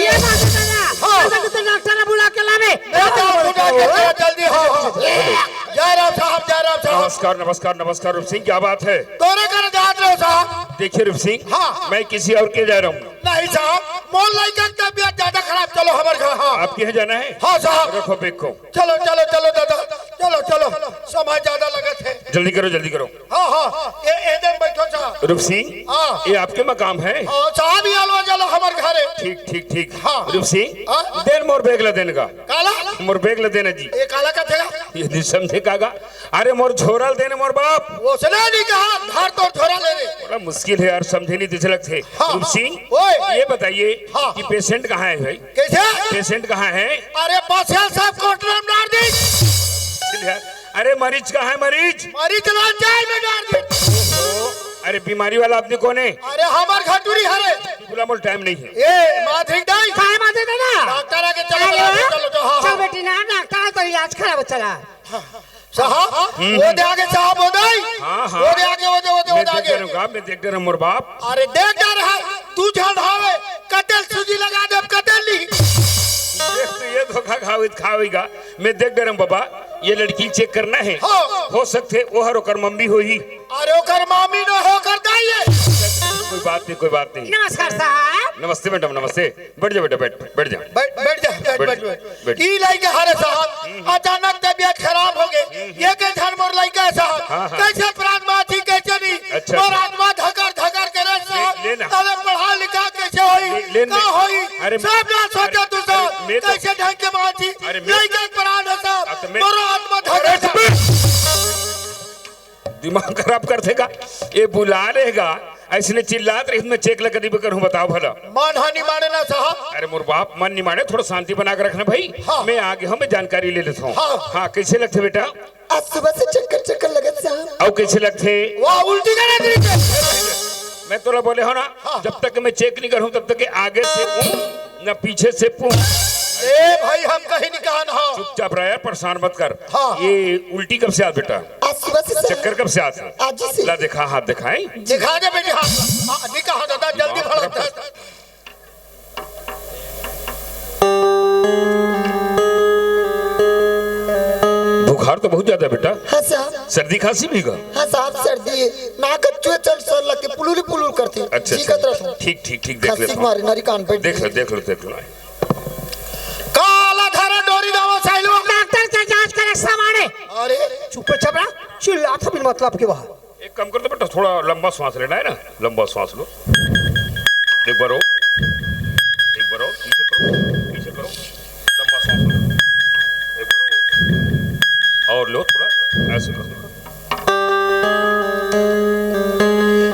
ये बात है दादा। हाँ। दादा, तू डॉक्टर ला बुला के लावे। ए, जाओ, जाओ, जाओ, जाओ, जल्दी, हाँ, हाँ। जय राम साहब, जय राम साहब। नमस्कार, नमस्कार, नमस्कार, रूप सिंह, क्या बात है? तोरे घर जात रहो साहब। देखिए रूप सिंह, हाँ। मैं किसी और के जा रहा हूँ। नहीं साहब, मोर लड़का की तबीयत ज्यादा खराब, चलो हमारे घर, हाँ। आपके यहाँ जाना है? हाँ साहब। रखो बैग को। चलो, चलो, चलो दादा, चलो, चलो, समय ज्यादा लगत है। जल्दी करो, जल्दी करो। हाँ, हाँ, ये, ये दे बैठो साहब। रूप सिंह, हाँ। ये आपके मकाम है? हाँ, साहब, ये अलवा जलो हमार घर है। ठीक, ठीक, ठीक। हाँ। रूप सिंह, हाँ? देन मोर बैग ला देन का। काला? मोर बैग ला देना जी। ये काला का थेगा? ये नहीं समझे कागा। अरे मोर झोरा ला देने मोर बाप। वो सुना नहीं कहा, धार तोर झोरा ले रे। बड़ा मुश्किल है यार, समझे नहीं तुझे लगते। हाँ, रूप हाँ। सिंह, ओए। ये बताइए हाँ। कि पेशेंट कहाँ है भाई? कैसे? पेशेंट कहाँ है? अरे बस यार साहब, कोटरा में डाल दी। अरे मरीज कहाँ है, मरीज? मरीज ला जेल में डाल दी। अरे बीमारी वाला आदमी कौन है? अरे हमार घटुरी हरे। बुला, मोर टाइम नहीं है। ए माधुरी दाई। काय माधुरी दादा? डॉक्टर आके चलो, अरे चलो, चलो, चलो, हाँ, चल हाँ। बेटी ना, डॉक्टर तो इलाज खराब चला। साहब, हम्म। वो दे आगे साहब, वो दे। हाँ, हाँ। वो दे आगे, वो दे, वो दे, मैं वो दे देख आगे। डरूंगा, मैं देख डरूं मोर बाप। अरे देख डर है, तू झंड हावे, कतेल सूजी लगा दे, कतेल नहीं। देख तू ये धोखा खावे, खावेगा। मैं देख डरूं बाबा, ये लड़की चेक करना है। हाँ। हो सकते वो हर ओकर मम्मी होही। अरे ओकर मामी न हो, ओकर दाई है। कोई बात नहीं, कोई बात नहीं। नमस्कार साहब। नमस्ते मैडम, नमस्ते। बैठ जा बेटा, बैठ, बैठ जा। बैठ, बैठ जा, बैठ, बैठ, बैठ, बैठ। बैठ। ई लइका हरे साहब, अचानक तबीयत खराब हो गई। ये के धन मोर लइका है साहब। हाँ, हाँ। कैसे प्राण बाँची, कैसे नहीं? अच्छा, मोर अच्छा। आत्मा धकर धकर करे साहब। ले, ले ना। अरे पढ़ा लिखा कैसे होई? ले, ले ना। का होई? अरे सब ना सोचे अरे, तू साहब। अरे मैं तो कैसे ढंग के बाँची? अरे मैं लइका के प्राण है साहब। अब तो मैं मोर आत्मा धकर अरे धकर। दिमाग खराब कर देगा, ये बुला लेगा। ऐसने चिल्लात रही, मैं चेक लगा दी करहूँ, बताओ भला। मानहानि माने ना साहब। अरे मोर बाप, मन नहीं माने, थोड़ा शांति बना के रखना भाई। हाँ। मैं आगे हूँ, मैं जानकारी ले लेता हूँ। हाँ। हाँ, कैसे लगते बेटा? आज सुबह से चक्कर चक्कर लगत साहब। और कैसे लगते? वाह, उल्टी करा दी। मैं तोला बोले हो ना, हाँ। जब तक मैं चेक नहीं करूँ तब तक के आगे से ऊँ, ना पीछे से पूँ। ए भाई, हम कहीं नहीं कहा ना। चुपचाप रह यार, परेशान मत कर। हाँ। ये उल्टी कब से आ बेटा? आज सुबह से चक्कर कब से आथे? आज से। ला देखा, हाथ दिखाए। दिखा दे बेटी, हाथ। हाँ, नहीं कहा दादा, जल्दी भड़कता है। बुखार तो बहुत ज्यादा है बेटा। हाँ साहब। सर्दी खांसी भी का? हाँ साहब, सर्दी है। नाक चुए चल सर लगते, पुलुली पुलुल करते। अच्छा, चीखत अच्छा। रहते। ठीक, ठीक, ठीक, देख खांसी लेता हूँ। मारे नारी कान पे। देख लो, देख लो, देख लो। काला धरा डोरी दावा साइलो। डॉक्टर के जांच करे सामाने। अरे। चुप चपड़ा, चिल्ला था बिन मतलब के बाहर। एक काम कर दो बेटा, थोड़ा लंबा सांस लेना है ना, लंबा सांस लो। एक बार और, एक बार और, पीछे करो, पीछे करो, लंबा सांस लो। एक बार और, और लो थोड़ा, ऐसे लो।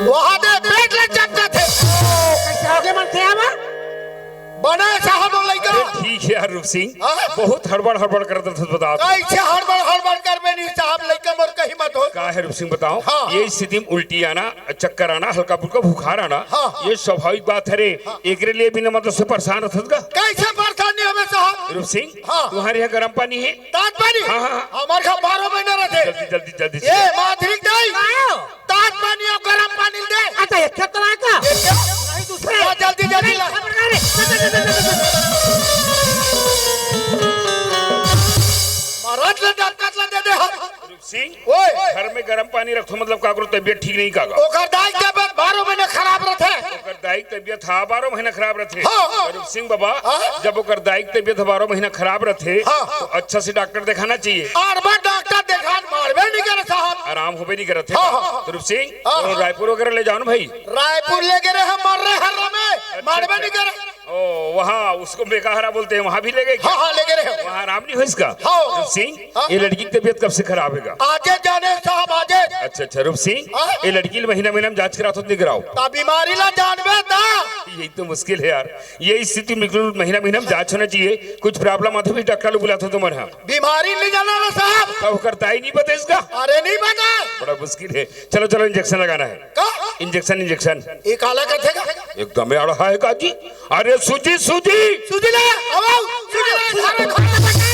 वहां दे पेट ले चपका थे। कैसे आगे मन थे आवा? बने साहब लइका। अरे ठीक है यार रूप सिंह, हाँ? बहुत हड़बड़ हड़बड़ करत रथस बता। कैसे हड़बड़ हड़बड़ करबे नहीं साहब, लइका मोर कहीं मत हो। का है रूप सिंह बताओ? हाँ। ये स्थिति में उल्टी आना, चक्कर आना, हल्का फुल्का बुखार आना, हाँ, हाँ। ये स्वाभाविक बात है रे। हाँ। एकरे लिए बिना मतलब से परेशान रथस का? कैसे परेशान नहीं होबे साहब? रूप सिंह, हाँ। तुम्हारे यहाँ गर्म पानी है? ताज पानी? हाँ, हाँ, हाँ। हमारे यहाँ बारह महीना रहते। जल्दी, जल्दी, जल्दी से। ये माधुरी दाई। आयो। ताज पानी और गरम पानी दे। अच्छा, ये खेत में का? ये क्या? नहीं, दूसरे। ला, जल्दी, जल्दी ला। खबर कहाँ रे? मरद ले डबकत ला दे दे हम। सिंह, ओए। घर में गरम पानी रखो, मतलब का करो, तबीयत ठीक नहीं का गा? ओकर दाई के तबीयत बारह महीने खराब रहते। ओकर दाई के तबीयत हाँ बारह महीना खराब रहते। हाँ। रूप सिंह बाबा, हाँ? जब ओकर दाई के तबीयत बारह महीना खराब रहते, हाँ। तो अच्छा से डॉक्टर दिखाना चाहिए। और बार डॉक्टर दिखा मारबे नहीं करे साहब। आराम होबे नहीं करत हे। हाँ, हाँ, हाँ। तो रूप सिंह, हाँ, और हाँ। रायपुर वगैरह ले जाओ ना भाई। रायपुर ले गए रहे, मर रहे हर में, अच्छा, मारबे अच्छा। नहीं करे। ओ, वहाँ उसको बेकाहारा बोलते हैं, वहाँ भी ले गए क्या? हाँ, हाँ, ले गए रहे। वहाँ आराम नहीं हो इसका? हाँ। रूप सिंह, हाँ। ये लड़की की तबीयत कब से खराब है? आजे जाने साहब, आजे। अच्छा, अच्छा, रूप सिंह, हाँ। ये लड़की महीना, महीना में जांच करात हो तो नहीं कराओ? ता बीमारी ला जानबे ता। यही तो मुश्किल है यार, ये स्थिति में बिल्कुल महीना, महीना में जांच होना चाहिए, कुछ प्रॉब्लम आते भी डॉक्टर लोग बुलाते हो तुमन हा। बीमारी नहीं जाना ना साहब। तब ओकर दाई नहीं पता इसका? अरे नहीं पता। बड़ा मुश्किल है। चलो, चलो, इंजेक्शन लगाना है। का? Injection, injection. ये काला का थे का? एकदम अड़हा है का जी। अरे सूजी, सूजी। सूजी ले, आओ, सूजी ले, सारे घर में बता दो।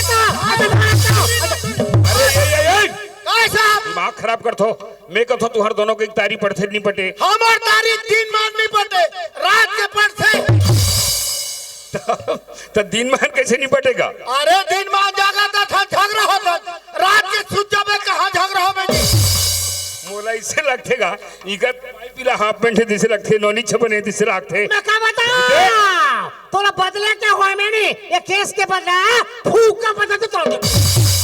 अरे, ए, ए, ए। का साहब? दिमाग खराब करत हो। मैं कथो तुहर दोनों के एक तारी पड़थे नहीं पटे। हमार तारी दिन मान नहीं पटे, रात के पड़थे। त दिन मान कैसे नहीं पटेगा? अरे दिन मान जागा त था झगड़ा होता, रात के सुत जाबे कहाँ झगड़ा होबे जी? मोला इसे लगथे गा, इकर पाई पीला हाफ पैंट है, जिसे लगथे नौनी छपने, जिसे लगथे। मैं का बताओ? तोला बदले के होय में नहीं, ये केस के बदला फूका बदला तो तोला।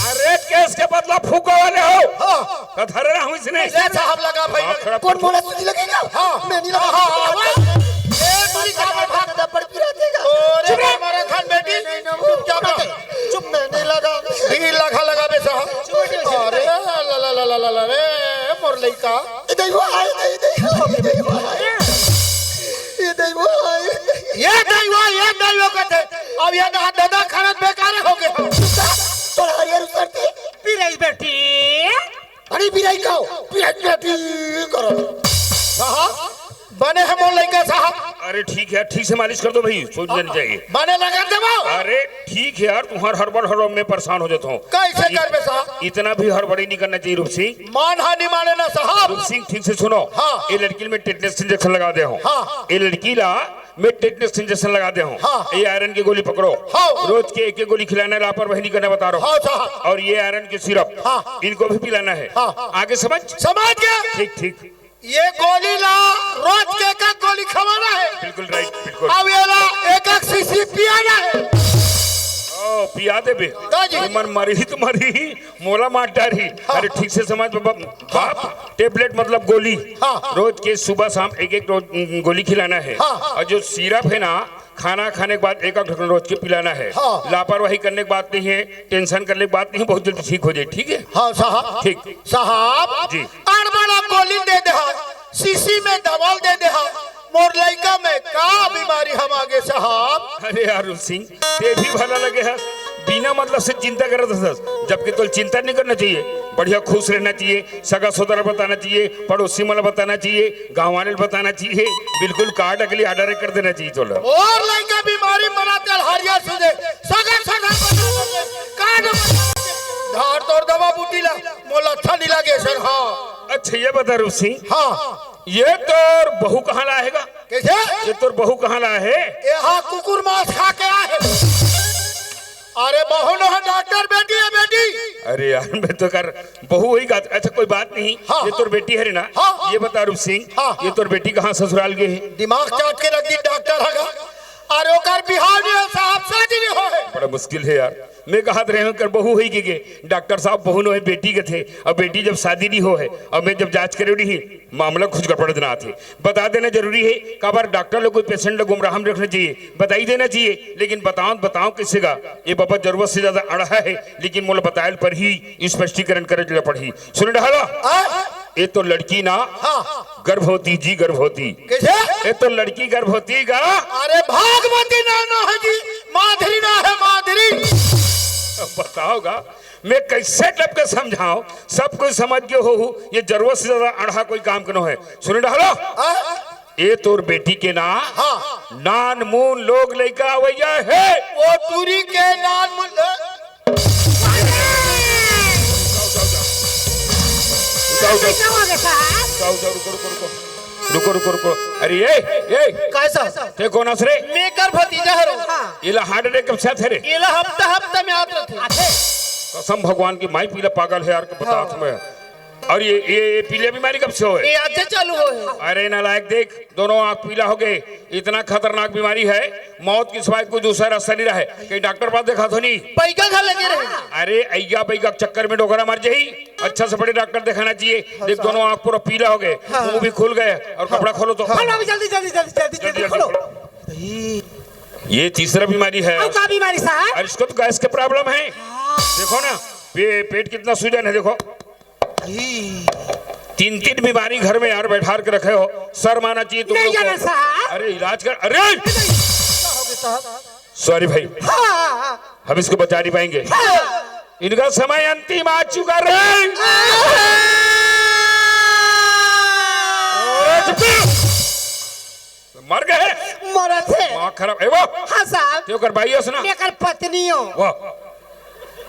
अरे केस के बदला फूका वाले हो। हाँ। कथरे रहूं इसने। ये साहब लगा भाई। आखड़ा कौन मोला सूजी लगेगा? हाँ। मैं नहीं लगा। हाँ, हाँ, हाँ। ए, तू नहीं खा भाग। दबड़ पिरा देगा। अरे चुप रहे। हमारा खान बेटी, चुपचाप रहो। चुप, मैं नहीं लगा। भी लगा, लगा बे साहब। अरे ला, ला, ला, ला, ला, ला, रे, मोर लइका। ए, दैवा, आए, दे, दे, दे, दे, दे। ये दैवा, आए। ये दैवा, ये दैवा कहते। अब ये ना दादा खाना बेकार हो गया। तोरा हरियर उतरते। पिरई बेटी। अरे पिरई का हो? पिरई बेटी करो। साहब, बने है मोर लइका साहब। अरे ठीक है, ठीक से मालिश कर दो भाई, सोच लेनी चाहिए। बने लगा देबो। अरे ठीक है यार, तुम्हार हड़बड़ हड़बड़ में परेशान हो जाता हूँ। कैसे इत-, करबे साहब? इतना भी हड़बड़ी नहीं करना चाहिए रूप सिंह। मान हानि माने ना साहब। रूप सिंह ठीक से सुनो। हाँ। ये लड़की में टेटनस इंजेक्शन लगा दे हो। हाँ। ये लड़की ला मैं टेटनस इंजेक्शन लगा दे हूँ। हाँ, हाँ। ये आयरन की गोली पकड़ो। हाँ। रोज के एक एक गोली खिलाना है, लापरवाही नहीं करना बता रहा हूँ। हाँ, साहब। और ये आयरन की सिरप, हाँ। इनको भी पिलाना है। हाँ, हाँ। आगे समझ? समझ गया। ठीक, ठीक। ये गोली ला रोज के एक एक गोली खवाना है। बिल्कुल राइट, बिल्कुल। अब ये ला एक एक शीशी पियाना है। ओ, पिया देबे। का जी? मन मरही तो मरही, मोला मार डारही। हाँ। अरे ठीक से समझ बाबा, बाप, हाँ। टेबलेट मतलब गोली। हाँ, हाँ। रोज के सुबह शाम एक एक रोज, उम, गोली खिलाना है। हाँ, हाँ। और जो सिरप है ना, खाना खाने के बाद एक एक ढक्कन रोज के पिलाना है। हाँ। लापरवाही करने की बात नहीं है, टेंशन करने की बात नहीं है, बहुत जल्दी ठीक हो जाए, ठीक है? हाँ साहब। ठीक। साहब, जी। अड़बड़ा गोली दे दे हा, शीशी में दवाल दे दे हा, मोर लइका में का बीमारी हम आगे साहब? अरे यार रूप सिंह, ते भी भला लगे है, बिना मतलब से चिंता करत हस, जबकि तो चिंता नहीं करना चाहिए, बढ़िया खुश रहना चाहिए, सगा सोदरा बताना चाहिए, पड़ोसी मन ला बताना चाहिए, गाँव वाले ला बताना चाहिए, बिल्कुल कार्ड अगली ऑर्डर कर देना चाहिए तोला। और लइका बीमारी मरा तेल हरिया सुधे, सगा सोदरा बताना चाहिए, कार्ड बताना चाहिए। धार तोर दवा बूटी ला, मोला अच्छा नहीं लागे सर। हाँ। अच्छा, ये बता रूप सिंह, हाँ। ये तोर बहू कहाँ ला हे गा? कैसे? ये तोर बहू कहाँ ला हे? ये हाँ, कुकुर मांस खा के आए हैं। अरे बहू न है, डॉक्टर बेटी है, बेटी। अरे यार, मैं तो कर बहू वही गा। अच्छा, कोई बात नहीं। हाँ, ये हाँ। तोर बेटी है रे ना? हाँ। ये बता रूप सिंह, हाँ, हाँ। ये तोर बेटी कहाँ ससुराल गे हे? दिमाग चाट के रख दी डॉक्टर है गा। अरे ओकर बिहाव नहीं है साहब, शादी नहीं हो है। बड़ा मुश्किल है यार। मैं कहत रहे हूँ कर बहू होई के, के डॉक्टर साहब बहू नो है बेटी के थे। अब बेटी जब शादी नहीं हो है, अब मैं जब जांच करे रही, मामला कुछ गड़बड़ दिखत हे। बता देना जरूरी है। काबर डॉक्टर लोग कोई पेशेंट लोग गुमराह में रखना चाहिए, बताई देना चाहिए, लेकिन बताओ बताओ किसे का? ये बाबा जरूरत से ज्यादा अड़हा है, लेकिन मोला बतायल पर ही स्पष्टीकरण करे ला पड़ही। सुन डहला, आ? ये तो लड़की ना, हाँ। गर्भवती जी, गर्भवती। कैसे? ये तो लड़की गर्भवती का। अरे भागवती ना ना है जी, माधुरी ना है, माधुरी। बताओ गा, मैं कैसे टप के समझाओ? सब कुछ समझ गए हो, ये जरूरत से ज्यादा अड़हा कोई काम के नो है। सुने डहलो, हाँ? ये तोर बेटी के ना, हाँ। नान मून लोग लइका अवैया है। वो टूरी के नान मून, जाओ, जाओ, जाओ। जाओ, जाओ। कैसा हो गया साहब? जाओ, जाओ, रुको, रुको, रुको। रुको, रुको, रुको। अरे, ए, ए। कैसा? ते कोन अस रे? मैं कर भतीजा हरो। हाँ। इला हार्ट अटैक कब से आथे रे? इला हफ्ता, हफ्ता में आत रथे। कसम भगवान की, माई पीला पागल है यार, के बता हाँ। तुम्हें। और ये, ये, ये पीले बीमारी कब से होए? ये आज से चालू होए। अरे नालायक, देख, दोनों आँख पीला हो गए। इतना खतरनाक बीमारी है, मौत के सिवाय कोई दूसरा रास्ता नहीं रहा है। कहीं डॉक्टर पास देखा तो नहीं? पैका घर लगे रहे। अरे अइया बैगा के चक्कर में डोकरा मर जाही। अच्छा से बड़े डॉक्टर दिखाना चाहिए। हाँ, देख, साहब। दोनों आँख पूरा पीला हो गए, हाँ। मुंह भी खुल गए और हाँ। कपड़ा खोलो तो। हाँ। खोलो अभी जल्दी, जल्दी, जल्दी, जल्दी, जल्दी, जल्दी जल्दी खोलो। खोलो। ये तीसरा बीमारी है। और का बीमारी साहब? और इसको तो गैस के प्रॉब्लम है। हाँ। देखो ना, पे, पेट कितना सूजन है, देखो। तीन तीन बीमारी घर में यार बैठार के रखे हो, शर्म आना चाहिए तुम नहीं लोग जाना को। साहब। अरे इलाज कर, अरे क्या हो गया साहब? सॉरी भाई, हाँ। हम इसको बचा नहीं पाएंगे। हाँ। इनका समय अंतिम आ चुका रे। अरे चुप कर। मर गए। मरत हे। दिमाग खराब है वो। हाँ साहब। ते ओकर भाई हस ना? एकर पत्नी हो। वाह।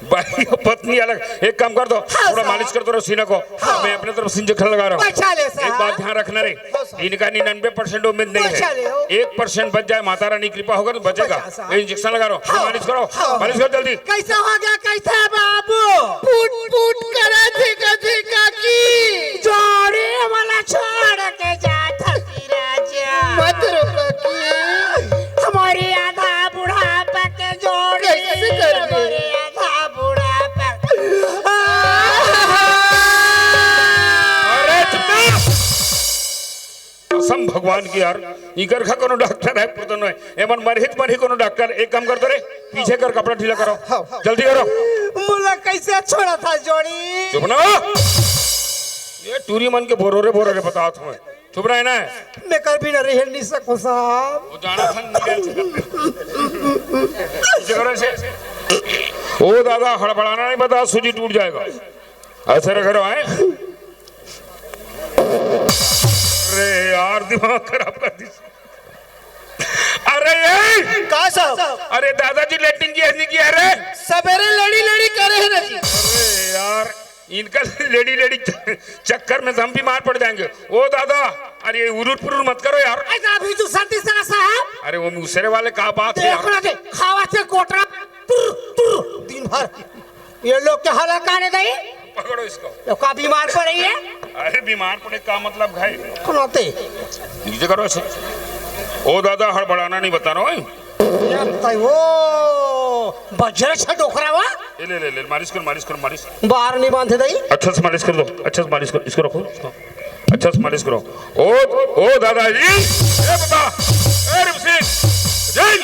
भाई और पत्नी अलग। एक काम कर दो, हाँ, थोड़ा साहब। मालिश कर दो रे सीना को। हाँ। मैं अपने तरफ से इंजेक्शन लगा रहा हूँ। अच्छा ले, साहब। एक बात ध्यान रखना रे, हाँ, साहब। इनका निन्यानवे परसेंट उम्मीद नहीं है। अच्छा ले हो। एक परसेंट बच जाए, माता रानी कृपा होगा तो बचेगा। बचा, साहब। ये इंजेक्शन लगा रहा हूँ, हाँ। मालिश करो, हाँ। मालिश करो जल्दी। कैसा हो गया, कैसा है बाबू? फुट फुट करे थे कथी का की? जोड़ी वाला छोड़ के जाता राजा। मत रो काकी। हमारी आधा बुढ़ापा के जोड़ी। कैसे कर दे? हमारी आधा बुढ़ापा। अरे चुप कर। कसम भगवान की यार, इकर का कोनो डॉक्टर है, पुरतन है। एमन मरहित मरही कोनो डॉक्टर, एक काम कर दो रे, पीछे कर कपड़ा ढीला करो। हाँ, हाँ। जल्दी करो। मुला कैसे छोड़ा था जोड़ी? चुप ना। ये टूरी मन के बोरो रे, बोरो रे, बताओ तुम्हें। चुप रहे ना। मैं कर भी ना रह नहीं सकूं साहब। वो जाना था, नहीं रह सकते। इसे करो इसे। ओ दादा, हड़बड़ाना नहीं बता, सूजी टूट जाएगा। ऐसे रख रहा है। अरे यार, दिमाग खराब कर दी। अरे ये का साहब? अरे दादाजी लेटरिन की है, नहीं की है रे? सवेरे लड़ी लड़ी करे है ना जी। अरे यार, इनका लेडी लेडी च-, चक्कर में तो हम बीमार पड़ जाएंगे। ओ दादा, अरे उरुट पुरुट मत करो यार। ऐसा अभी तू सर्दी सरा साहब। अरे वो मुसरे वाले का बात है यार? देखो ना दे, खावा से कोटरा तुर तुर दिन भर। ये लोग के हालत काने दई? पकड़ो इसको। तो का बीमार पड़े ये? अरे बीमार पड़े का मतलब है? सुनाते। नीचे करो ऐसे। ओ दादा, हड़बड़ाना नहीं बता रहा हूँ। यार, ताई वो बजर छे डोकरा वा? ए, ले, ले, ले, मालिश कर, मालिश कर, मालिश। बाहर नहीं बांधे दई? अच्छा से मालिश कर दो, अच्छा से मालिश कर, इसको रखो, इसको। अच्छा से मालिश करो। ओ, ओ दादाजी, ए बाबा, ए रूप सिंह, जय।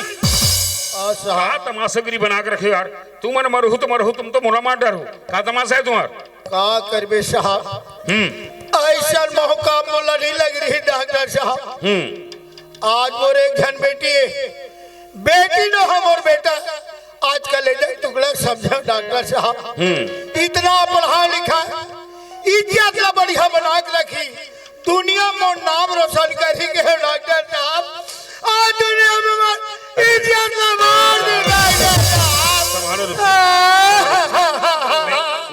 अच्छा। का तमाशागिरी बना के रखे यार। तुमन मरहू तो मरहू, तुम तो मोला मार डरहू। का तमाशा है तुम्हार? का करबे साहब? हम्म। ऐसा मौका मोला नहीं लग रही डॉक्टर साहब। हम्म। आज मोर एक झन बेटी है, बेटी न हो मोर बेटा। आजकल ले जाए टुकड़ा समझो डॉक्टर साहब। हम्म। इतना पढ़ा लिखा, इज्जत ला बढ़िया बना के रखी, दुनिया में नाम रोशन करी के डॉक्टर साहब। आज दुनिया में मोर इज्जत ला मार दे डॉक्टर साहब। संभालो रुपये।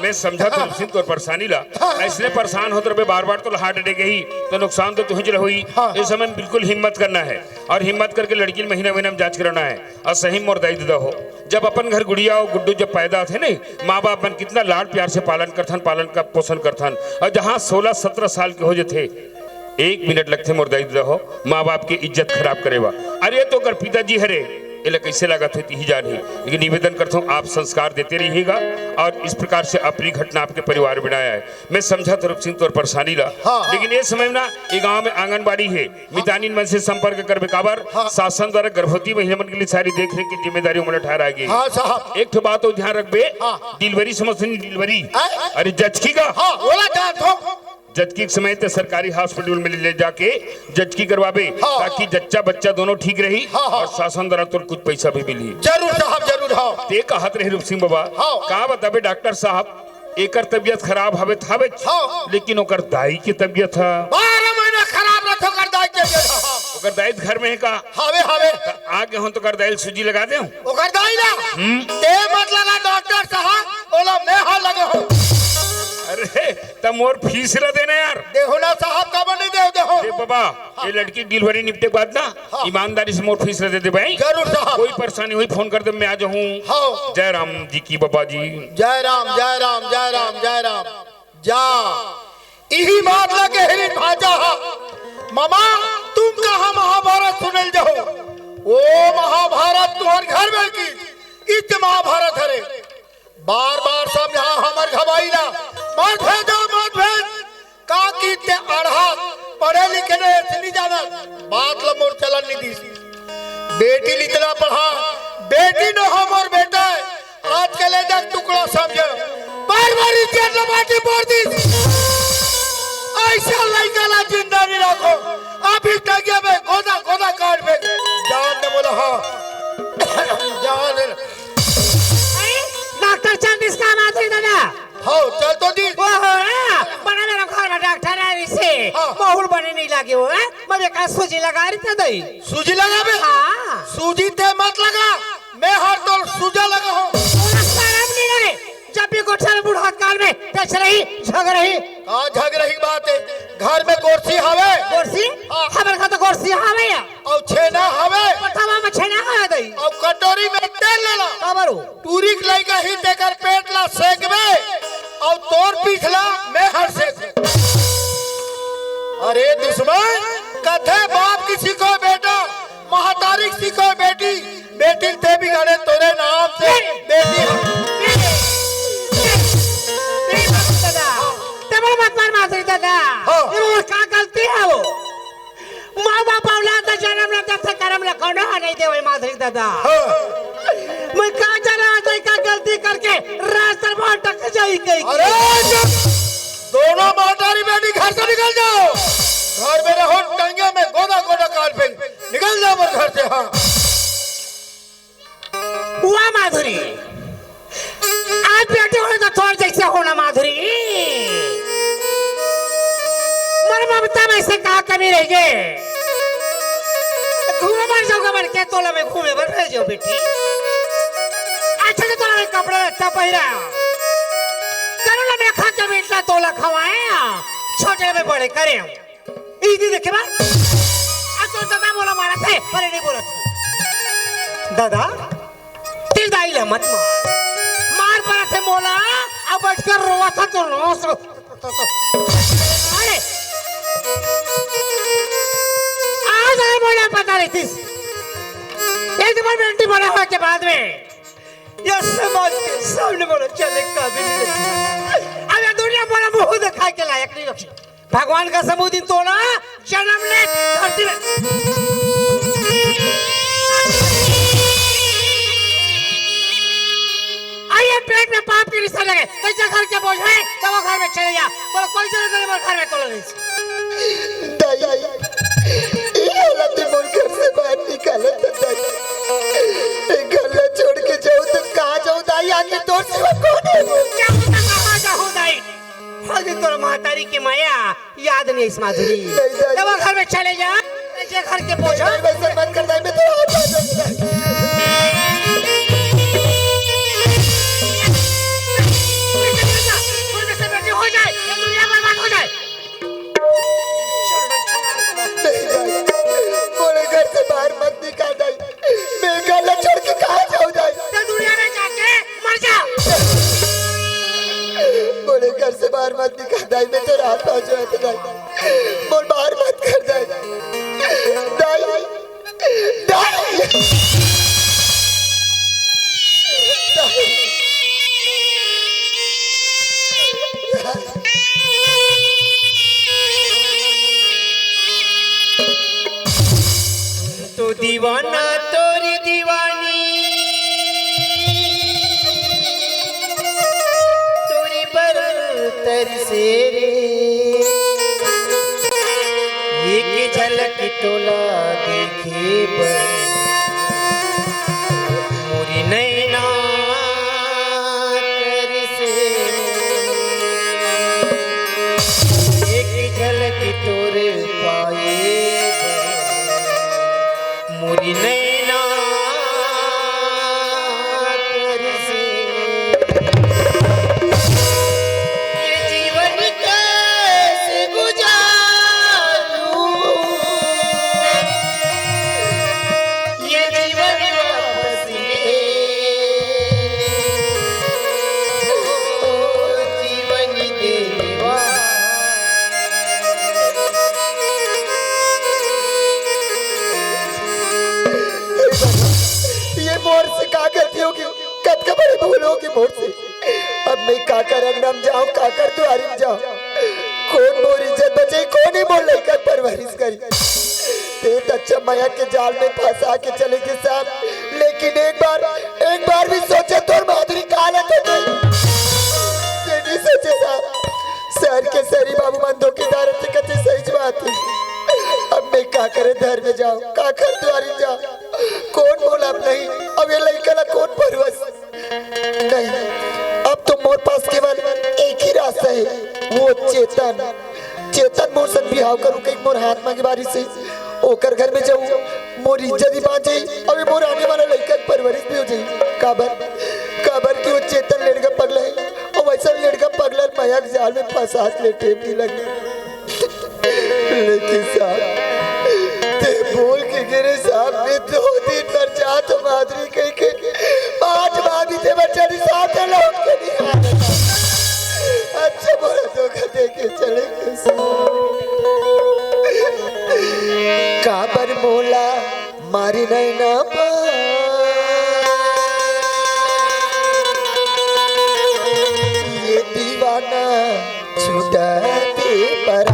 मैं समझा तो सिंह तोर परेशानी ला। हाँ। ऐसने परेशान होत रहे बार बार, तो हार्ट अटैक ही तो नुकसान तो तुझे होई। हाँ। इस समय बिल्कुल हिम्मत करना है और हिम्मत करके लड़की ल महीना महीना में जांच कराना है। और सही मोर दाई ददा हो, जब अपन घर गुड़िया और गुड्डू जब पैदा होथे नहीं, माँ बाप मन कितना लाड़ प्यार से पालन करथन, पालन का पोषण करथन। और जहाँ सोलह सत्रह साल के हो जथे, एक मिनट लगथे मोर दाई ददा हो, माँ बाप के इज्जत खराब करे बा। अरे तो अगर पिताजी हरे, एला कैसे लागत होही तिही जानही, लेकिन निवेदन करथों आप संस्कार देते रहिएगा और इस प्रकार से अप्रिय घटना आपके परिवार में ना आए। मैं समझा तो रूप सिंह तोर परेशानी ला। हाँ, हाँ। लेकिन ये समय ना ये गांव में आंगनबाड़ी है, मितानिन मन से संपर्क करबे काबर हाँ। शासन द्वारा गर्भवती महिला मन के लिए सारी देख रेख की जिम्मेदारी उमन ठहरा गई। हाँ साहब। एक ठो बात और ध्यान रखबे, हाँ। डिलीवरी समझ नहीं डिलीवरी। आय? अरे जचकी का हाँ, ओला जानथों। जचकी के समय ते सरकारी हॉस्पिटल में ले जाके जचकी करवाबे, हाँ, ताकि हाँ। जच्चा बच्चा दोनों ठीक रही हाँ, हाँ। और शासन द्वारा तोर कुछ पैसा भी मिली। जरूर साहब, जरूर, हाँ। ते कहत रहे रूप सिंह बाबा, हाँ। का बताबे डॉक्टर साहब, एकर तबीयत खराब हवे त हवे, हाँ। लेकिन ओकर दाई के तबीयत ह बारह महीना खराब रहत ओकर दाई के तबीयत ह। ओकर दाई त घर में है का? हवे, हवे। त आगे हो त ओकर दाई ल सूजी लगा दे। ओकर दाई ला? हम्म। ते मत लगा डॉक्टर साहब, ओला मैं हा लगे हो। अरे, त मोर फीस ला देना यार। देहो ना साहब, काबर नहीं देहो, देहो। दे बाबा, ये लड़की डिलीवरी निपटे के बाद ना, हाँ। ईमानदारी से मोर फीस ला दे दे भाई। जरूर साहब। कोई परेशानी होही, फोन कर दे, मैं आ जाहूँ। हाँ। जय राम जी की बाबा जी। जय राम, जय राम, जय राम, जय राम। जा, इही बात ला कहे रिन भांचा हा। मामा, तुम कहाँ महाभारत सुने ल जाहू? ओ महाभारत तुहर घर में की, इच महाभारत हरे। बार बार समझा हमर घबाई ला, मत भेजो, मत भेज। का कि ते अड़हा, पढ़े लिखे नहीं, ऐसे नहीं जाना। बात ला मोर चलन नहीं दीस। बेटी ल इतना पढ़ा, बेटी न हो मोर बेटा, आज के ले जा टुकड़ा समझे। बार बार इज्जत ला माटी बोर दीस। ऐसा लइका ला जिंदा नहीं रखो। अभी तक ये मैं गोदा, गोदा काट फेंक। जान दे बोला हाँ। जान दे। अरे, डॉक्टर चंद इसका माधुरी दादा। हाँ, चल तो दी। ओहो, हाँ, बड़ा मेरा घर में डॉक्टर है इसे। हाँ। माहौल बने नहीं लगे हो, हैं? मैं बेकार सूजी लगा रही था दई। सूजी लगाबे? हाँ। सूजी ते मत लगा, मैं हर तोर सूजा लगा हूँ। तोला शरम नहीं लगे, जब भी गोठा में बुढ़ात काल में टच रही, झग रही। का झग रही बात है? घर में गोरसी हवे? गोरसी? हाँ। हमर घर तो गोरसी हवे या। अउ छेना हवे? पठवा में छेना हवे दई। अउ कटोरी में तेल लेला। काबर हो? टूरी के लइका ही तेकर पेट ला सेकबे, अउ तोर पीठ ला मैं हर सेक। अरे दुश्मन, कथे बाप की सीखो बेटा, महतारी की सीखो बेटी, बेटी ते बिगाड़े तोरे नाम से बेटी। दादा, तमर मत मार माधुरी दादा। हाँ। ये वो का गलती है वो? माँ बाप औलाद ला जन्म ला देथे, करम ला कोनो ह नहीं देवे माधुरी दादा। हाँ। मैं का जाना आज का गलती करके रास्ता में अटक जाई कहीं। अरे चुप! दोनों महतारी बेटी घर से निकल जाओ। घर में रहो, टंगे में गोदा गोदा काट फेंक। निकल जाओ मोर घर से, हाँ। वाह माधुरी, आज बेटी होना तो तोर जैसे होना माधुरी। मोर ममता में से का कमी रह गए? घूमे बर जाऊंगा बर के तोला में घूमे बर भेजो बेटी। अच्छा तो तोला में कपड़ा लत्ता पहिरा, करो ना मैं खा के बेटा तोला खवाए, छोटे में बड़े करे। ई दी देखे बा? आ तो दादा मोला मारत हे, अरे नहीं बोलत। दादा, तेरी दाई ला मत मार। मार पड़त हे मोला, अब बैठ कर रोवा था तो रो सो। अरे, आज आए मोला पता नहीं थी। एक बार बेटी बड़ा होने के बाद में, ये समाज के सामने मोला चले काबिल नहीं। अब ये दुनिया मोला मुंह दिखा के लायक नहीं रखी। भगवान का समूह दिन तोला जन्म ले धरती में। आइए पेट में पाप की रिश्ता लगे, कैसे घर के बोझ है, तो वो घर में चले जा। बोलो कोई जरूरत नहीं, वो घर में तोला नहीं। दाई, ये हालत में मोर घर से बाहर निकालत दाई। ये घर ला छोड़ के जाऊं तो कहाँ जाऊं दाई? आखिर तोर सिवा कौन है वो? जाऊं तो कहाँ जाऊं दाई? अरे तोर महतारी के माया याद नहीं इस माधुरी। नहीं, नहीं। तब घर में चले जा, ऐसे घर के बोझ। नहीं, नहीं, वैसे मत कर, नहीं, मैं तो आ जाऊंगा। दाई, मोर बाहर मत कर दाई। दाई, दाई। तो दीवाना तोरी दीवानी, तोरी बर तरसे रे। एक झलक तोला देखे बर मोरी नैना तरसे। एक झलक तोर पाए बर मोरी नैना तरसे। ये जीवन कैसे गुजारूं, ये जीवन वापस ले, ओ जीवन देवा। ये मोर से का गलती होगे? कतका बड़े भूल होगे मोर से। अब मैं काकर अंगना म जांव, काकर दुआरी म जांव? कोन मोर इज्जत बचाही, कोन ही मोर लइका परवरिश करही? ते त अच्छा मया के जाल में फंसा के चले गे साहब, लेकिन एक बार, एक बार भी सोचे तोर माधुरी का हालत होथे? ते नहीं सोचे साहब, शहर के सरी बाबू मन धोखेदार होथे कथे, सही बात हे। अब मैं काकर घर में जांव, काकर दुआरी जांव? कोन मोला अब नहीं, अब ये लइका ला कोन परवस? नहीं, अब तो मोर पास केवल एक ही रास्ता हे, वो चेतन। चेतन मोर संग बिहाव करूं कहिके मोर हाथ मांगे बारिस हे, ओकर घर में जाहूं, मोर इज्जत भी बांच जाही, अउ मोर आने वाला लइका के परवरिश भी हो जाही। काबर, काबर कि वो चेतन लेड़गा पगला हे, अउ वइसन लेड़गा पगला ल मया के जाल में फंसा के ले टेम नहीं लगे। लेकिन साहब, ते बोल के गे रे साहब, मैं दो दिन बर जात हंव माधुरी कहिके, आज भाभी ते बच्चा नहीं साथ है, लौट के नहीं आ रहा। अच्छा, मोला धोखा दे के चले गे साहब। काबर मोला मारी नैना पा, ये दीवाना छूटा दे पर।